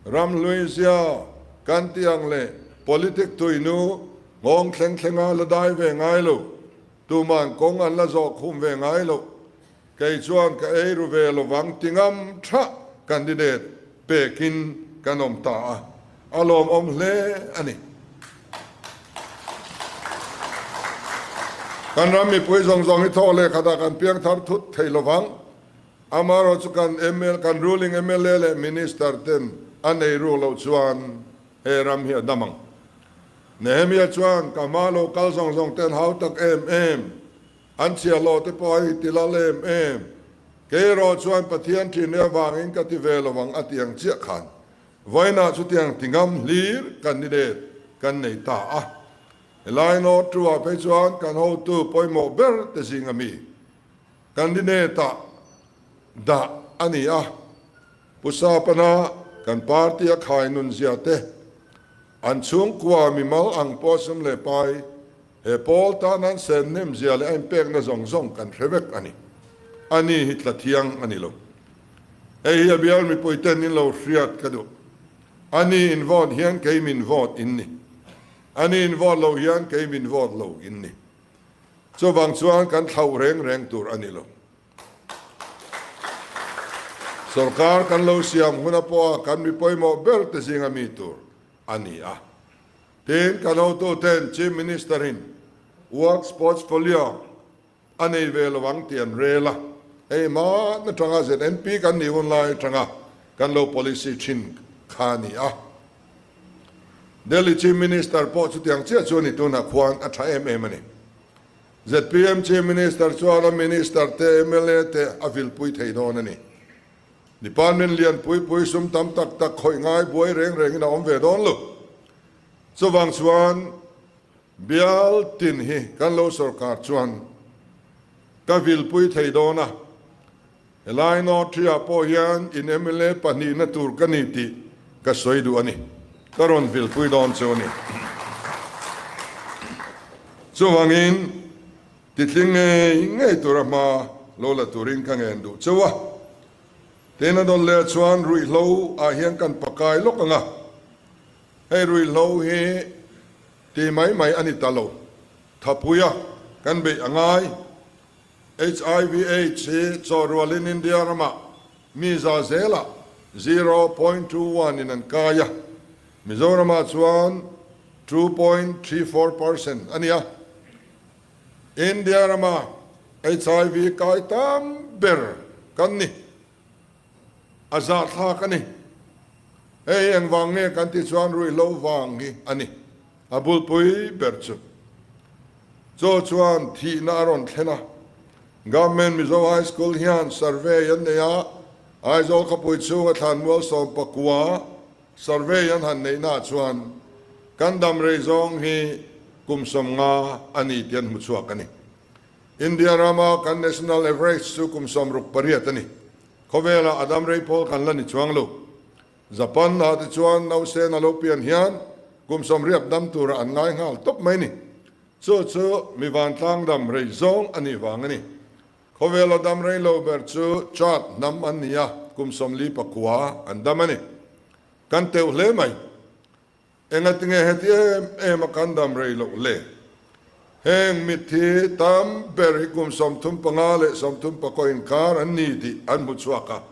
ram hluizia kan tih ang leh politic tuinu nghawng thleng thlenga la dai ve ngai lo, tuman kawng an la zawh khum ve ngai lo. Kei chuan ka ei ru ve lovang ti ngam tha candidate pekin kan awm ta a, a lawmawm hle a ni. Kan ram mipui zawng zawng hi thawk leh khatah kan piang thar thut thei lovang. Amaherawh chu kan mla, kan ruling mla leh minister ten an ei ruk loh chuan he ram hi a dam ang. Nehemia chuan ka hma lo kal zawng zawng ten hau tak em em An chhiahhlawh te pawh a i ti lal em em. Kei erawh chuan Pathian ṭhin avangin ka ti ve lo ang a ti ang chiah khan vawiinah chutiang ti ngam hlir candidate kan nei ta a. Helai North True-ah phei chuan kan hotu pawimawh ber te zinga mi candidate-ah dah a ni a. Pu Sapana kan party a khai nunzia te, an chhungkua mimal ang pawh sum leh pai, He pawl tan an sen hnem zia leh a inpekna zawng zawng kan hre vek a ni. A ni hi tla thiang a ni lo. Hei hi a bial mipui ten in lo hriat ka duh. A ni in vote hian kei min vote in ni. A ni in vote lo hian kei min vote lo in ni. Chuvang chuan kan thlauh reng reng tur a ni lo. Sorkar kan lo siam huna pawha kan mi pawimawh ber te zinga mi tur a ni a. Tin, kan hotuten Chief Minister-in Works Portfolio a nei ve lo ang tih an rel a, hei hman atanga ZNP kan nih hun lai atanga kan lo policy thin kha a ni a. Delhi Chief Minister pawh chutiang chiah chu a ni tunah khuan a tha em em a ni. Zpm Chief Minister chuan a Minister te, mla te a vilpui thei dawn a ni. Department lian pui pui sum tam tak tak khawih ngai buai reng rengin a awm ve dawn lo. Chuvang chuan bial tin hi kan lo sorkar chuan ka vilpui thei dawn a. Helai North ah pawh hian in mla pahnihna tur ka ni tih ka sawi duh a ni. Ka rawn vilpui dawn chu a ni. Chuvangin titling ngei ngei tura hma lo la turin ka ngen duh cheu a. Tin a dawn leh chuan ruihhlo ah hian kan pakai lawk ang a. Hei ruihhlo hi ti mai mai a ni ta lo. Thapuia kan beih a ngai. Hiv Aids hi chawhrualin India ramah mi za zelah 0.21 in an kai a, Mizoramah chuan 2.34 percent a ni a. India rama hiv kai tam ber kan ni, a zahthlak a ni. Hei engvang nge kan tih chuan ruihhlo vang hi a ni. A bulpui ber chu chaw chuan thihna a rawn thlen a. Government Mizo High School hian survey an nei a, Aizawl khawpui chhunga thlanmual 19 survey an han neihnaah chuan kan dam rei zawng hi kum 50 a ni tih an hmu chhuak a ni. India rama kan national average chu kum 68 a ni. Khawvelah a dam rei pawl kan la ni chuang lo. Japan ah te chuan nausen a lo pian hian kum 80 dam tura an ngai nghal tawp mai ni. Chu chu mi vantlang dam rei zawng a nih vang a ni. Khawvela dam rei lo ber chu Chad hnam an ni a, kum 49 an dam a ni. Kan teuh hle mai. Engatinge heti em em a kan dam rei loh le? Heng mitthi tam ber hi kum 35 leh 34 inkar an ni tih an hmu chhuak a,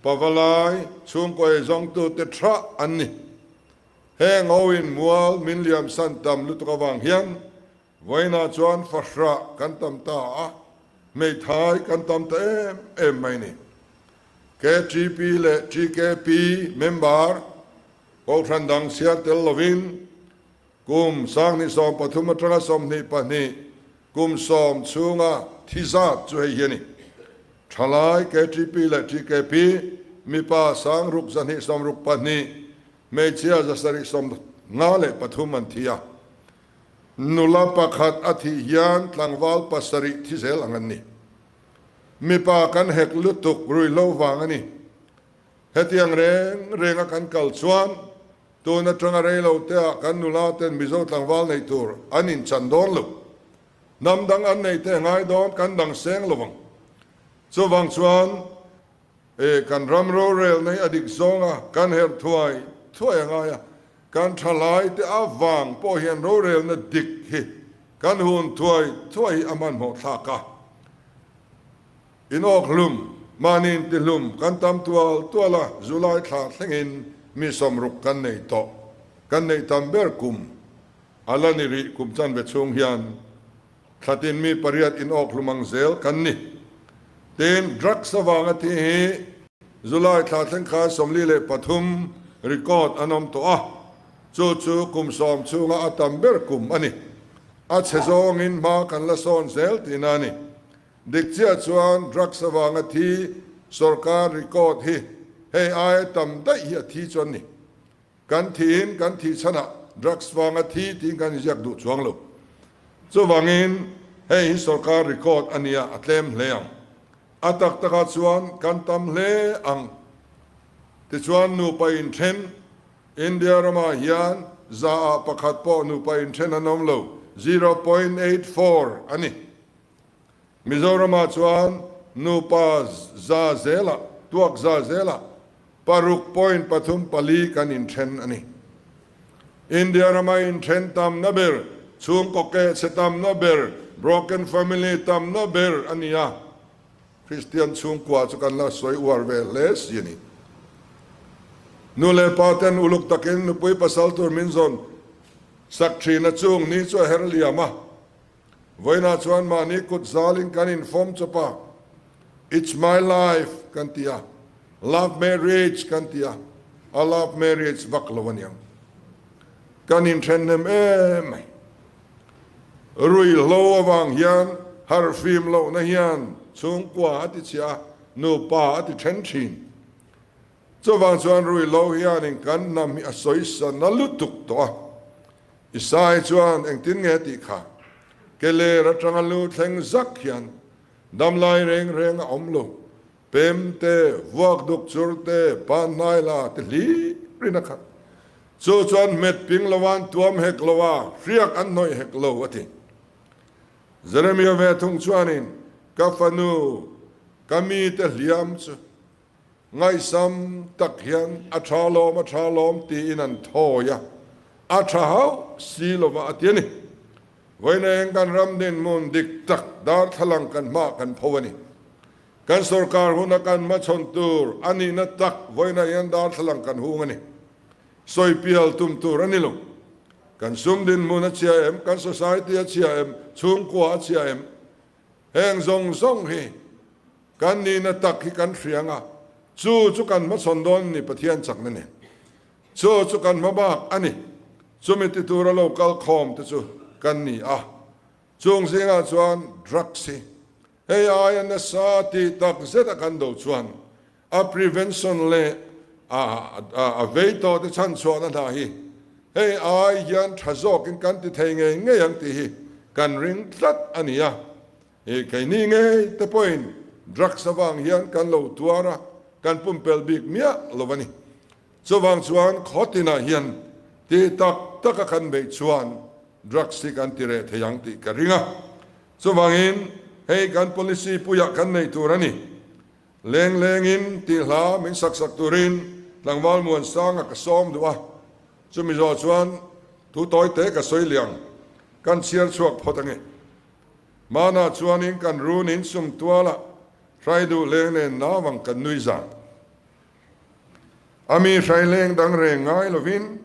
Pavalai chhungkaw ei zawngtute tha an ni. Heng hoin mual min liam san tam lutuk avang hian vawiinah chuan fahrah kan tam ta a, hmeithai kan tam ta em em mai ni. KTP leh TKP member Kohhran dang chhiar tel lovin kum 2013 atanga 22 kum 10 chhunga thi zat chu hei hi a ni. Thalai, KTP leh TKP, mipa 6262, hmeichhia 753 an thi a. Nula pakhat a thih hian tlangval pasarih thi zel ang an ni. Mipa kan hek lutuk ruihhlo vang a ni. Hetiang reng renga kan kal chuan tun atanga rei lo teah kan nula ten Mizo tlangval nei tur an inchan dawn lo. Hnam dang an nei te ngai dawn kan dang seng lo ang. Chuvang chuan e kan ram rorel nei a dik zawnga kan herh thuai thuai a ngai a, kan thalai te avang pawh hian rorelna dik hi kan hun thuai thuai hi a hmanhmawh thlak a. Inawk hlum, mahni intihlum kan tam tual tual a, July thla thlengin mi 60 kan nei tawh. Kan neih tam ber kum a la ni rih kum chanve chhung hian thlatin mi pariat inawk hlum ang zel kan ni. Tin, drugs avanga thi hi July thla thleng khan 43 record an awm tawh a, chu chu kum 10 chhunga a tam ber kum a ni. A chhe zawngin hma kan la sawn zel tihna a ni. Dik chiah chuan drugs avanga thi sorkar record hi hei aia tam daih hi a thi chuan ni. Kan thiin kan thih chhanah drugs vanga thi tiin kan inziak duh chuang lo. Chuvangin hei hi sorkar record a nia a tlem hle ang. A tak takah chuan kan tam hle ang. Tichuan nupa inthen India ramah hian za ah pakhat pawh nupa inthen an awm lo, 0.84 a ni. Mizoramah chuan nupa za zelah, tuak za zelah paruk point pathum pali kan inthen a ni. India rama inthen tamna ber, chhungkaw kehchhe tamna ber, broken family tamna ber a ni a. Kristian chhungkua chu kan la sawi uar ve hle si a ni. Nu leh pa ten uluk takin nupui pasal tur min zawn sak thin a chung ni chu a her liam a. Vawiinah chuan mahni kut zalin kan infawm chawp a, It's my life kan ti a, love marriage kan ti a, a love marriage vak lo aniang. Kan inthen hnem em mai. Ruihhlo avang hian harhfim lohna hian chhungkua a ti chhia a, nupa a ti then thin. Chuvang chuan ruihhlo hianin kan hnam hi a sawisa na lutuk tawh a. Isai chuan engtin nge tih kha? Ke ler atanga lu thleng zak hian damlai reng reng a awm lo. Pem te, vuak duk chur te, pan hnai la ti hlir in a khat. Chu chuan hmet ping lo an tuam hek lo a, hriak an hnawih hek lo a ti. Jeremia ve thung chuanin, Ka fanu, ka mite hliam chu ngaihsam tak hian a tha lawm, a tha lawm tiin an thawi a, a tha hauh si lova a ti a ni. Vawiin eng kan ram dinhmun dik tak darthlalang kan hmah kan pho a ni. Kan sorkar huna kan hmachhawn tur a nihna tak vawiinah hian darthlalang kan hung a ni. Sawi pial tum tur a ni lo. Kan sum dinhmun a chhia em? Kan society a chhia em? Chhungkua a chhia em? Heng zawng zawng hi kan nihna tak hi kan hria ang a, chu chu kan hmachhawn dawn a ni Pathian chakna nen. Chu chu kan hmabak a ni. Chumi ti tura lo kal khawm te chu kan ni a. Chung zingah chuan drugs hi Hei aia nasa tih tak zet a kan do chuan a prevention leh a vei tawh te chhan chhuahna hna hi hei ai hian tha zawkin kan ti thei ngei ngei ang tih hi kan ring tlat a ni a. Ih keini ngei te pawhin drugs avang hian kan lo tuar a, kan pumpelh bik miah lo a ni. Chuvang chuan khaw tinah hian ti tak taka kan beih chuan drugs hi kan ti reh thei ang tih ka ring a. Chuvangin hei kan policy puiah kan nei tur a ni. Leng lengin tih hla min sak sak turin tlangval Muansanga ka sawm duh a. Chumi zawh chuan thu tawi te ka sawi liang kan chhiar chhuak phawt ange. Hmanah chuanin kan runin sum tualah hrai duh leng nen nauvang kan nui zan. A mi hrai leng dang reng ngai lovin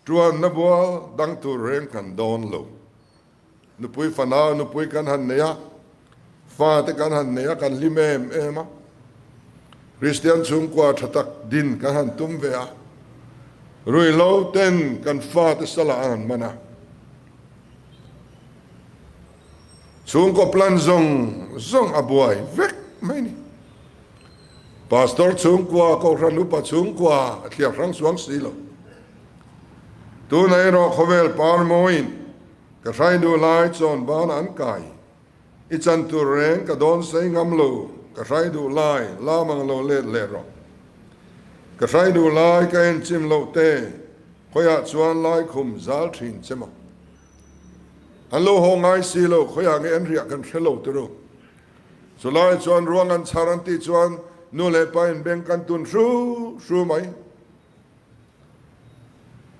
tuanna bual dang tur reng kan dawn lo. Nupui fanau nupui kan han nei a, fate kan han nei a, kan hlim em em a. Kristian chhungkua tha tak din kan han tum ve a, ruihhlo ten kan fate salah an han man a. Chhungkaw plan zawng zawng a buai vek mai ni. Pastor chhungkua, Kohhran upa chhungkua a thliak hrang suang si lo. Tunah erawh khawvel par mawiin ka hrai duh lai chawn banah an kai. I chan tur reng ka dawn sei ngam lo, ka hrai duh lai lam ang lo let leh rawh. Ka hrai duh lai ka en chim loh te, khawiah chuan lai khum zal thin che maw. An lo haw ngai si lo, khawiah nge an riah kan hre lo turu. Chulai chuan ruang an chhar an tih chuan nu leh pa in beng kan tun hru hru mai.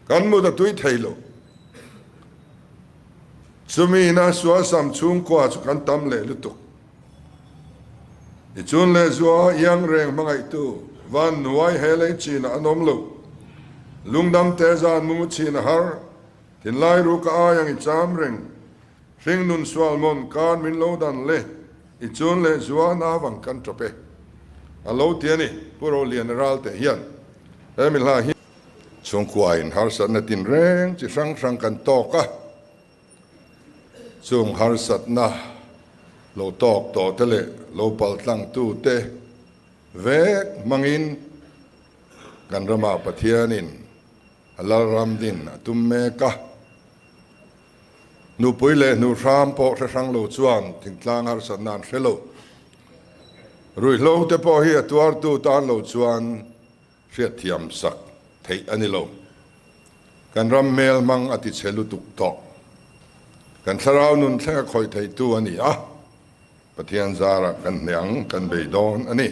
Kan mut a tui thei lo. Chumi ina sualsam chhungkua chu kan tam leh lutuk. I chun leh zua iang reng hmangaihtu van nuai he lei chinah an awm lo. Lungdam te zan mu chin a har, thinlai ru ka ai ang i cham reng. Hring nun sual mawn kar min lo dan le, i chun leh zua na vang kan tawp e. A lo ti a ni, Pu Roliana Ralte hian he mi hla hi. Chhungkua in harsatna tinreng chi hrang hrang kan tawk a, chung harsatna lo tawk tawh te leh lo paltlang tu te vek hmangin kan ramah Pathianin a Lalram din a tum mek a. Nupui leh hnuhram pawh hre hrang lo chuan thingtlang harsatna an hre lo. Ruihhlo te pawh hi a tuartu tan lo chuan hriatthiam sak theih a ni lo. Kan ram hmel hmang a tichhe lutuk tawh. Kan thlarau nun thleng a khawih theitu a ni a, Pathian zarah kan hneh ang, kan bei dawn a ni.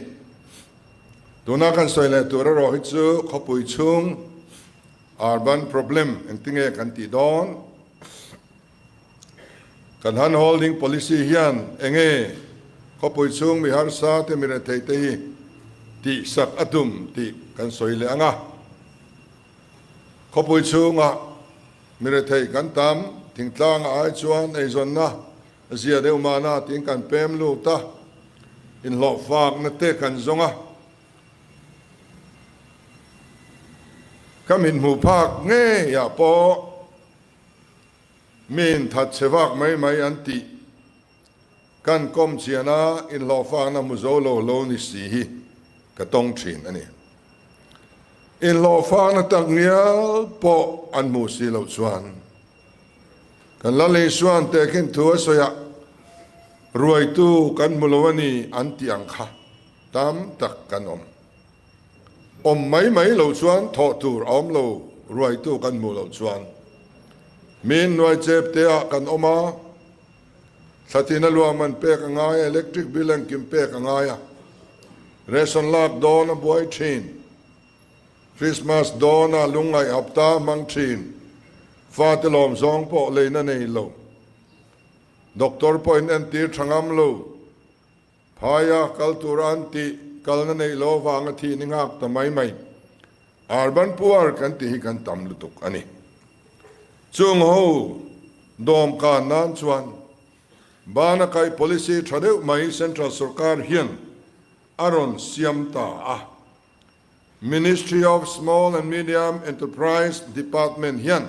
Tuna kan sawi leh tur erawh hi chu khawpui chhung, Urban problem engtinge kan tih dawn? Kan hand holding policy hian enge khawpui chhung mi harsa te mi rethei te hi tih sak a tum tih kan sawi leh ang a. Khawpui chhungah mi rethei kan tam, thingtlang a ai chuan eizawnna zia deuh mahna tiin kan pem lut a, inhlawhfakna te kan zawng a. Ka min hmuh phak ngeiah pawh Miin thatchhe vak mai mai an tih kan kawm chian a, inhlawhfakna hmu zo lo lo ni si hi ka tawng thin a ni. Inhlawhfakna tak ngial pawh an hmuh si loh chuan kan Lal Isua'n tehkhin thu a sawi ah ruaitu kan hmu lo a ni an tih ang kha tam tak kan awm. Awm mai mai lo chuan thawh tur a awm lo ruaitu kan hmuh loh chuan min nuai chep te ah kan awm a, thlatin a luah man pek a ngai a, electric bill engkim pek a ngai a, ration lak dawn a buai thin, Christmas dawn a lungngaih hapta hmang thin, fate lawm zawng pawh leina nei lo, doctor pawhin entir tha ngam lo. Phaia kal tur an tih kalna neih lo avanga thih ni nghak ta mai mai. Urban poor kan tih hi kan tam lutuk a ni. Chung ho dawmkan nan chuan bana kaih policy tha deuh mai Central sorkar hian a rawn siam ta a. Ministry of Small and Medium Enterprise Department hian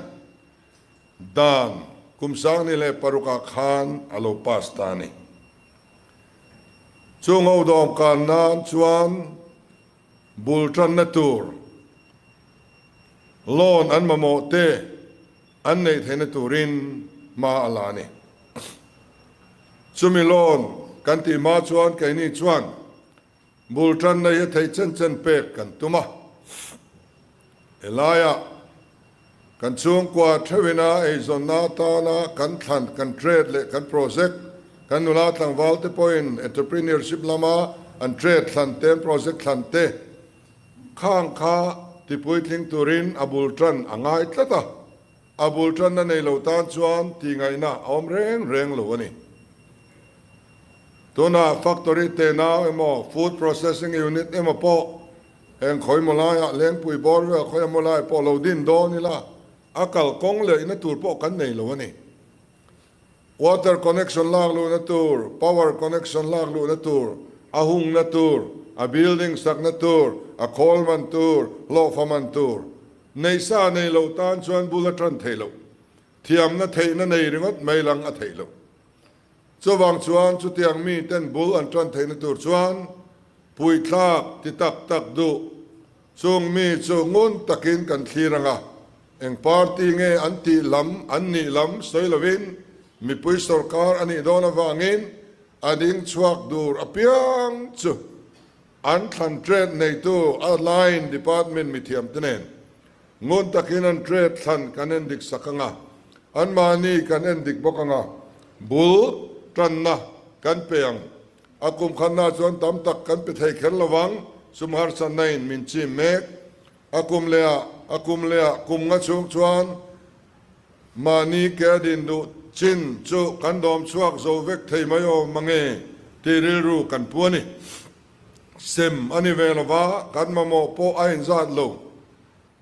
Dan kum 2006 ah khan a lo pass ta a ni. Chu ngodawm kan nan chuan bul tanna tur loan an mamawh te an neih theihna turin hma a la a ni. Chumi loan kan tih hma chuan keini chuan Bul tanna hi a theih chen chen pek kan tum a, helaiah kan chhungkua theuhina eizawnna atana kan thlan, kan trade leh kan project, kan nula tlangval te pawhin entrepreneurship lama an trade thlan te, an project thlan te khang kha tipuitling turin a bul tan a ngai tlat a. A bul tanna nei lo tan chuan tihngaihna a awm reng reng lo a ni. Tunah factory tenau emaw food processing unit emaw pawh heng khawimaw laiah Lengpui bawr vel khawiamaw lai pawh lo din dawn ila a kalkawng lehna tur pawh kan nei lo a ni. Water connection lak luhna tur, power connection lak luhna tur, a hungna tur, a building sakna tur, a khawl man tur, hlawhfa man tur Neisa nei lo tan chuan bul a tan theih loh. Thiamna theihna nei ringawt mai lang a theih loh. Chuvang chuan chutiang mi ten bul an tan theihna tur chuan puithlak ti tak tak duh. Chung mi chu ngun takin kan thlir ang a, eng party nge an tih lam an nih lam sawi lovin mipui sorkar a nih dawn avangin a ding chhuak dur apiang chu An thlan trade neitu a line department mithiamte nen ngun takin an trade thlan kan en dik sak ang a, anmahni kan en dik bawk ang a, bul tanna kan pe ang. A kum khatna chuan tam tak kan pe thei kher lovang, sum harsatna in min chim mek. A kum leh ah, a kum leh ah kum nga chhung chuan Mahni ke a din duh chin chu kan dawm chhuak zo vek thei mai awm mange tih rilru kan pu a ni. Sem a ni ve lo va, kan mamawh pawh a inzat lo.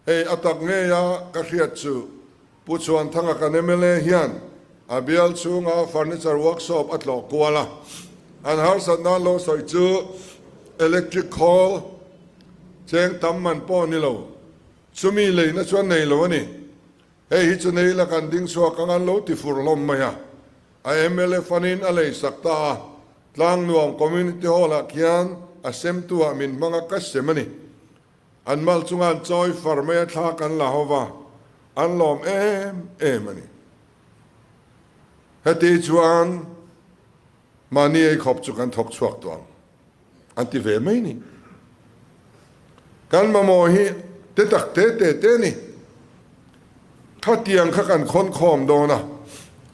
Hei a tak ngei a ka hriat chu Pu Chhuanthanga kan mla hian a bial chhunga furniture workshop a tlawh kual a, an harsat nan lo sawi chu electric khawl cheng tam man pawh ni lo, chumi leina chuan nei lo a ni. Hei hi chu nei la kan ding chhuak ang an lo ti fur hlawm mai a, a mla fanin a lei sak ta a, Tlangnuam Community Hall ah khian a semtu ah min hmang a ka sem a ni. An mal chunga an chawi far mai a thla kan la ho va, an lawm em em a ni. Heti chuan mahni ei khawp chu kan thawk chhuak tawh ang. An ti ve mai ni. Kan mamawh hi te tak te te te ni. Khatiang kha kan khawn khawm dawn a,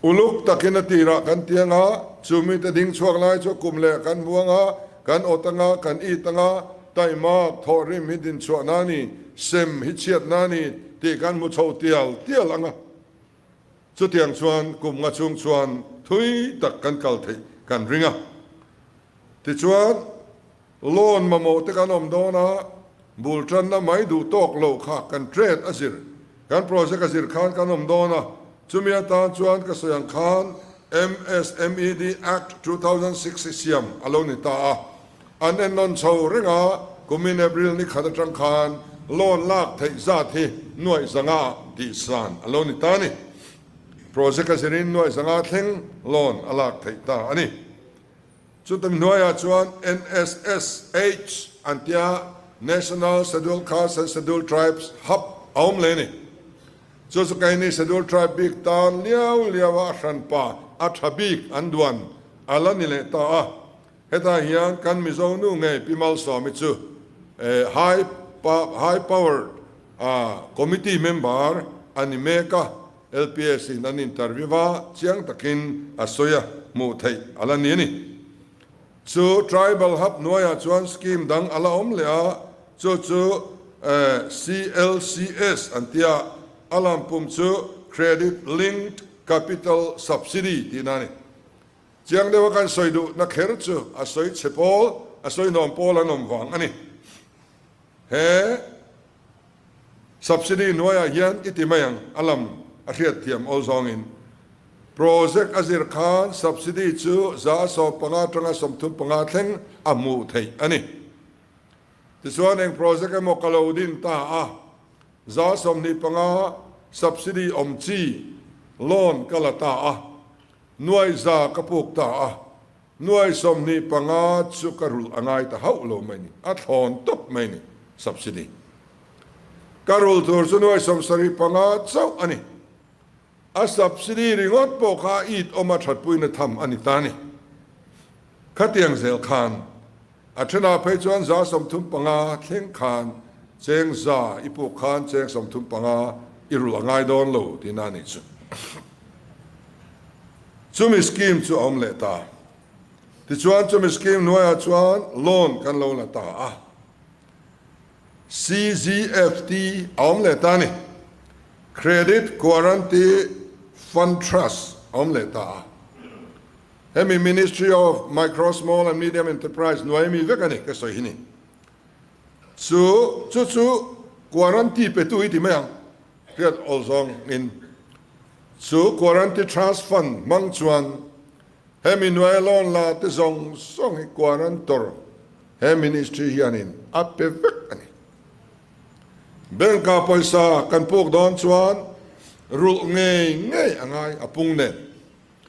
uluk takin a tirah kan ti anga, chu mite ding chhuak lai chu kum leh kan hmu anga, kan awt anga, kan it anga, taimak, thawhrim hi din chhuah na ni, sem hi chhiat na ni tih kan hmu chho tial tial anga. Chutiang chuan kum nga chhung chuan thui tak kan kal theih kan ring a. Tichuan, loan mamawh te kan awm dawn a, bul tanna mai duh tawk lo kha kan trade a zir, kan project a zir khan kan awm dawn a, chumi atan chuan ka sawi ang khan MSMED Act 2006 hi siam a lo ni ta a, an ennawn chho reng a, kumin April ni khat atang khan loan lak theih zat hi nuaih zanga tih san a lo ni ta a ni. Project a zirin nuai zanga thleng loan a lak theih ta a ni. Chutami hnuaiah chuan NSSH an tia National Scheduled Castes and Scheduled Tribes Hub a awm leh a ni. Chu chu keini Scheduled Tribe bik tan liau liau a hranpa a tha bik an duan a la ni leh ta a. Hetah hian kan Mizo nu ngei Pi Malsawmi chu High High Powered Committee member a ni mek a. LPS in an interview a, chiang takin a sawi a, hmuh theih a la ni a ni. Chu Tribal Hub hnuaiah chuan scheme dang a la awm leh a, chu chu CLCS an ti a, a lampum chu Credit Linked Capital Subsidy tihna a ni. Chiang deuha kan sawi duhna kher chu a sawi chhe pawl, a sawi nuam pawl an awm vang a ni. He. Subsidy hnuaiah hian i ti mai ang, a lam a hriatthiam awl zawngin. Project a zir khan subsidy chu 15% atanga 35 thleng a hmuh theih a ni. Tichuan eng project emaw ka lo din ta a, 25% subsidy awm chi loan ka la ta a, nuai za ka puk ta a, 25,000 chu ka rulh a ngai ta hauh lo mai ni, a thlawn tawp mai ni, subsidy. Ka rulh tur chu 75,000 chauh a ni. A subsidy ringawt pawh kha a it awm a thatpuina tham a ni ta ni. Khatiang zel khan a thenah phei chuan 35% thleng khan cheng za i puk khan cheng 35 i rulh a ngai dawn lo tihna a nih chu. Chumi scheme chu a awm leh ta. Tichuan chumi scheme hnuaiah chuan loan kan lo la ta a. CGFT a awm leh ta a ni. Credit Guarantee Fund Trust a awm leh ta a. Hemi Ministry of Micro, Small and Medium Enterprise hnuai mi vek a ni ka sawi hi ni. Chu chu chu guarantee petu hi ti mai ang. Hriat awl zawngin chu Guarantee Trust Fund hmang chuan hemi hnuaia loan la te zawng zawng hi guarantor he ministry hianin a pe vek a ni. Bank-ah pawisa kan puk dawn chuan rulh ngei ngei a ngai a pung nen.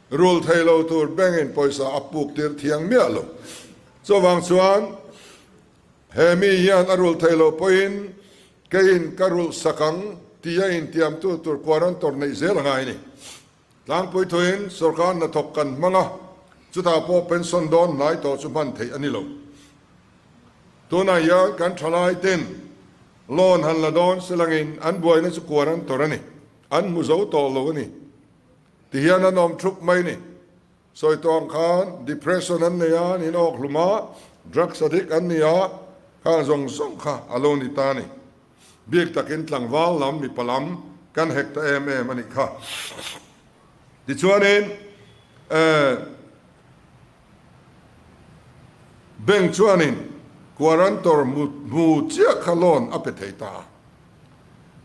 Rulh thei lo tur bank-in pawisa a puk tir thiang miah lo. Chuvang chuan he mi hian a rulh thei lo pawhin Keiin ka rulh sak ang tia intiamtu tur guarantor neih zel a ngai a ni. Tlangpui thuin sorkar hnathawk kan hmang a, chutah pawh pension dawn hnai tawh chu hman theih a ni lo. Tunah hian kan thalai ten loan han la dawn silangin an buaina chu guarantor a ni, an hmu zo tawh lo a ni. Tihian an awm thup mai a ni. Sawi tawh ang khan depression an nei a, an inawk hlum a, drugs addict an ni a, khang zawng zawng kha a lo ni ta a ni. Bik takin tlangval lam, mipa lam kan hek ta em em a nih kha. Tichuanin eh bank chuanin guarantor hmu chiah kha loan a pe thei ta a.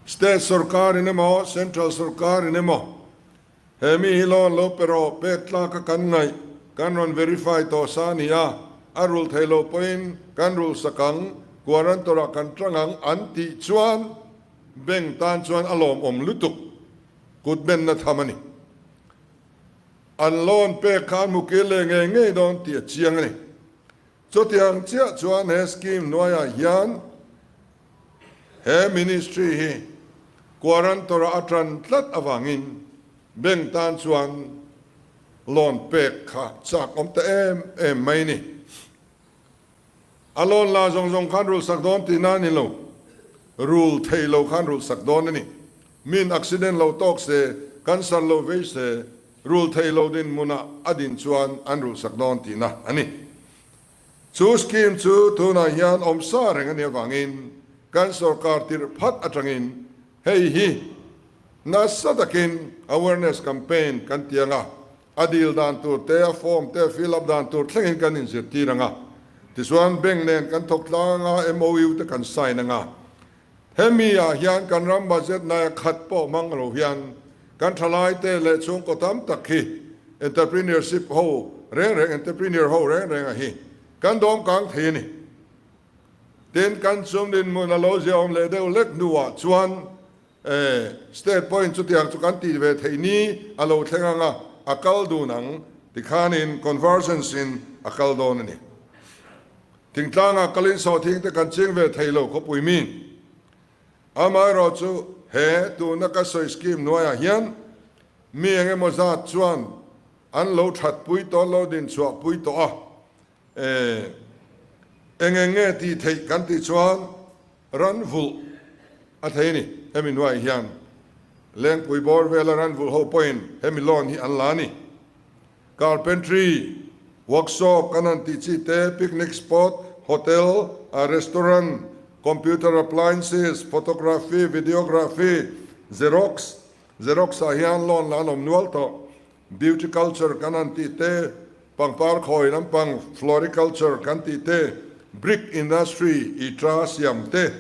State sorkarin emaw, central sorkarin emaw He mi hi loan lo pe rawh, pek tlak a kan ngaih, kan rawn verify tawh sa a ni a, a rulh thei lo pawhin kan rulh sak ang, guarantor ah kan tang ang an tih chuan bank tan chuan a lawmawm lutuk, kut benna tham a ni. An loan pek kha an hmu kir leh ngei ngei dawn tih a chiang a ni. Chutiang chiah chuan he scheme hnuaiah hian He ministry hi guarantor a atan tlat avangin bank tan chuan loan pek kha chak awm ta em em mai ni. A loan la zawng zawng khan rulh sak dawn tihna a ni lo, rul thei lo khan rulh sak dawn a ni. Min accident lo tawk se, cancer lo vei se, rul thei lo dinhmunah a din chuan an rulh sak dawn tihna a ni. Chu scheme chu tunah hian awm sa reng a nih avangin kan sorkar tirh phat atangin hei hi nasa takin awareness campaign kan ti ang a, a dil dan tur te, a form te fill up dan tur thlengin kan inzirtir ang a. Tichuan bank nen kan thawk tlang ang a, MOU te kan sign ang a. Hemi ah hian kan ram budget naia khat pawh hmang lo hian kan thalai te leh chhungkaw tam tak hi entrepreneurship ho reng reng entrepreneur ho reng reng ah hi kan dawm kang thei a ni. Tin, kan chum dinhmun a lo ziaawm leh deuh lek hnuah chuan. State pawhin chutiang chu kan tih ve theih ni a lo thleng ang a, a kal dun ang tikhanin convergence in a kal dawn a ni. Thingtlangah kalin sawhthing te kan ching ve thei lo khawpui mi. Amaherawh chu he tuna ka sawi scheme hnuaiah hian mi eng emaw zat chuan an lo thatpui tawh, lo dinchhuahpui tawh a. Eng eng nge tih theih kan tih chuan ran vulh a thei a ni. Hemi hnuaiah hian Lengpui bawr vela ran vulh ho pawhin hemi loan hi an la a ni. Carpentry, workshop kan han tih chi te, picnic spot, hotel, restaurant, computer appliances, photography, videography, xerox, xerox ah hian loan la an awm nual tawh. Beauty culture kan han tih te, pangpar khawi lampang floriculture kan tih te, brick industry i ta siam te,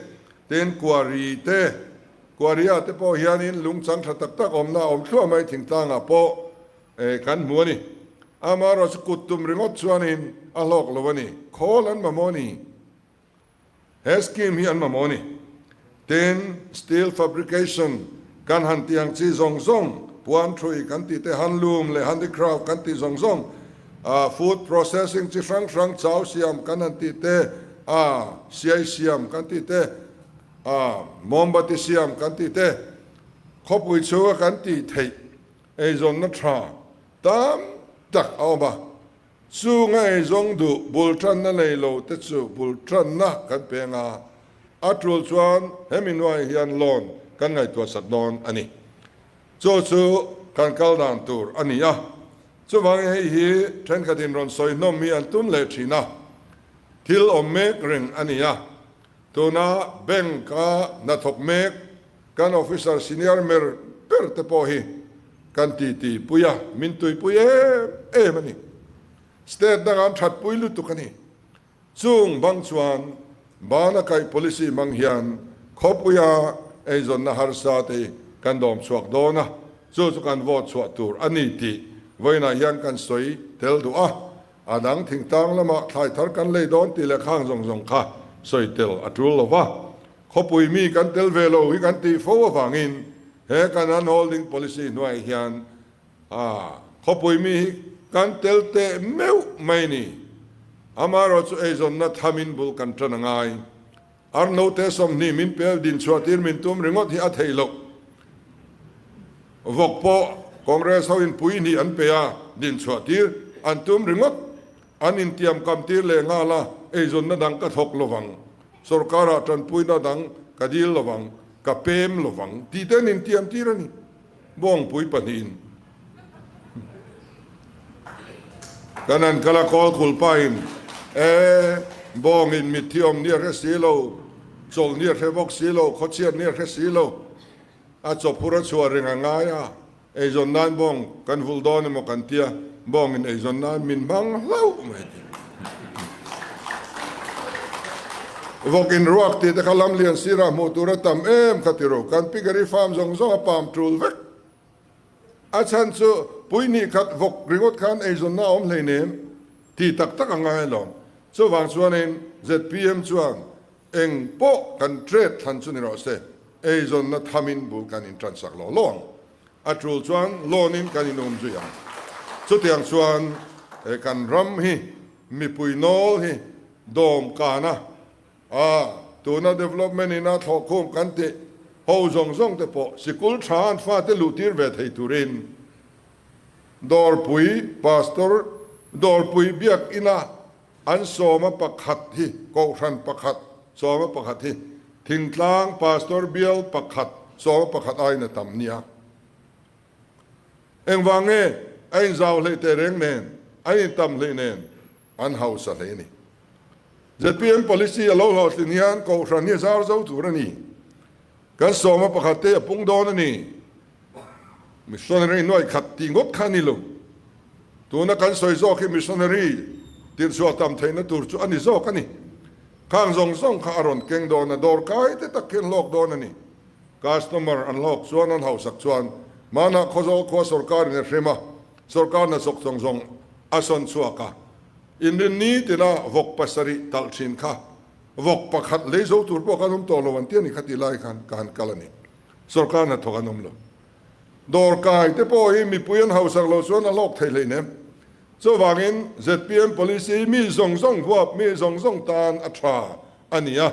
tin quarry te, quarry ah te pawh hianin lung chang tha tak tak awmna a awm thluah mai thingtlangah pawh kan hmu a ni. Amaherawhchu kut tum ringawt chuanin a hlawk lo a ni, khawl an mamawh a ni. He scheme hi an mamawh a ni. Tin, steel fabrication kan han tih ang chi zawng zawng, puan thui kan tih te, handloom leh handicraft kan tih zawng zawng, food processing chi hrang hrang, chau siam kan han tih te, siai siam kan tih te, mombati siam kan tih te, khawpui chhunga kan tih theih eizawnna tha tam tak a awm a. Chunga eizawng duh bul tanna nei lo te chu bul tanna kan peng a, a tul chuan hemi hnuaiah hian loan kan ngaihtuah sak dawn a ni. Chu chu kan kal dan tur a ni a, chuvangin hei hi thenkhatin rawn sawi hnawm hi an tum leh thin a, thil awm mek reng a ni a, tuna bank-a hnathawk mek kan officer senior mer ber te pawh hi kan titi pui a, min tuipui em em a ni. State dangah an thatpui lutuk a ni. Chung bang chuan bana kaih policy hmang hian khawpuia eizawnna harsa te hi kan dawm chhuak dawn a, chu chu kan vote chhuah tur a ni tih vawiinah hian kan sawi tel duh a. A dang thingtlang lamah thlai thar kan lei dawn tih leh khang zawng zawng kha sawi tel a tul lo va. Khawpui mi kan tel ve lo hi kan tih fo avangin he kan unholding policy hnuaiah hian khawpui mi hi kan tel teh meuh mai ni. Amaherawh chu eizawnna thamin bul kan tan a ngai. Ar note 20 min pel din chhuah tir min tum ringawt hi a theih loh. Vawk pawh Congress ho in pui hnih an pe a, din chhuah tir an tum ringawt. An intiam kam tir leh nghal a, eizawnna dang ka thawk lovang, sorkarah tanpuina dang ka dil lovang, ka pem lovang tih te an intiam tir a ni. Bawngpui pahnihin kan han kal a, kawl kulpain, E, bawngin mitthi awm ni a hre si lo, chawlh ni a hre bawk si lo, khawchhiat ni a hre si lo, a chawphur a chhuah reng a ngai a, Eizawn nan bawng kan vulh dawn emaw kan tia, bawngin eizawn nan min hmang hlauh mai ti. Vawk in ruak tih te kha lam lian sirah hmuh tur a tam em kha ti ro, kan piggery farm zawng zawng a pam tul vek. A chhan chu pui hnih khat vawk ringawt khan eizawnna a awm hleinem ti tak tak a ngai alawm. Chuvang chuanin zpm chuan Eng pawh kan trade thlan chu ni rawh se, eizawnna thamin bul kan intan sak lo lo ang. A tul chuan loan in kan inum zui ang. Chutiang chuan he kan ram hi mipui nawl hi dawm kana a tuna development ina thlawhkhum kan tih ho zawng zawng te pawh sikul tha an fate luh tir ve thei turin Dawrpui Pastor Dawrpui Biakina An sawma pakhat hi Kohhran pakhat, sawma pakhat hi Thingtlang Pastor Bial pakhat, sawma pakhat aiin a tam nia. Engvang nge a inzau hleih teh reng nen, an intam hleih nen an hausa hle ni. Zpm policy a lo hlawhtlin hian Kohhran hi a zar zo tur a ni. Kan sawma pakhat te a pung dawn a ni. Missionary nuai khat tih ngawt kha a ni lo. Tuna kan sawi zawk hi missionary tirhchhuah tam theihna tur chu a ni zawk a ni. Khang zawng zawng kha a rawn keng dawn a, dawrkai te tak khi an hlawk dawn a ni. Customer an hlawk chuan an hausak chuan hmanah Khawzawl khua sorkarin a hrem a, sorkar hnathawk zawng zawng a sawn chhuak a. Inrinni tina vawk pasarih talh thin kha vawk pakhat lei zo tur pawh khan awm tawh lo an ti a ni kha tih lai khan ka han kal a ni. Sorkar hnathawk an awm lo. Dawrkai te pawh hi mipui an hausak loh chuan a hlawk thei hleinem. Chuvangin zpm policy hi mi zawng zawng huap, mi zawng zawng tan a tha a ni a.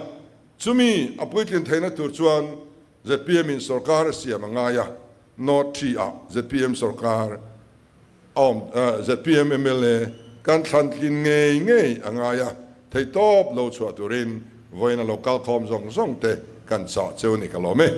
Chumi a puitlin theihna tur chuan zpm in sorkar a siam a ngai a, North Tree ah zpm sorkar a awm, zpm mla kan thlan tlin ngei ngei a ngai a, theihtawp lo chhuah turin vawiin a lo kalkhawm zawng zawng te kan chah cheu a ni ka lawm e.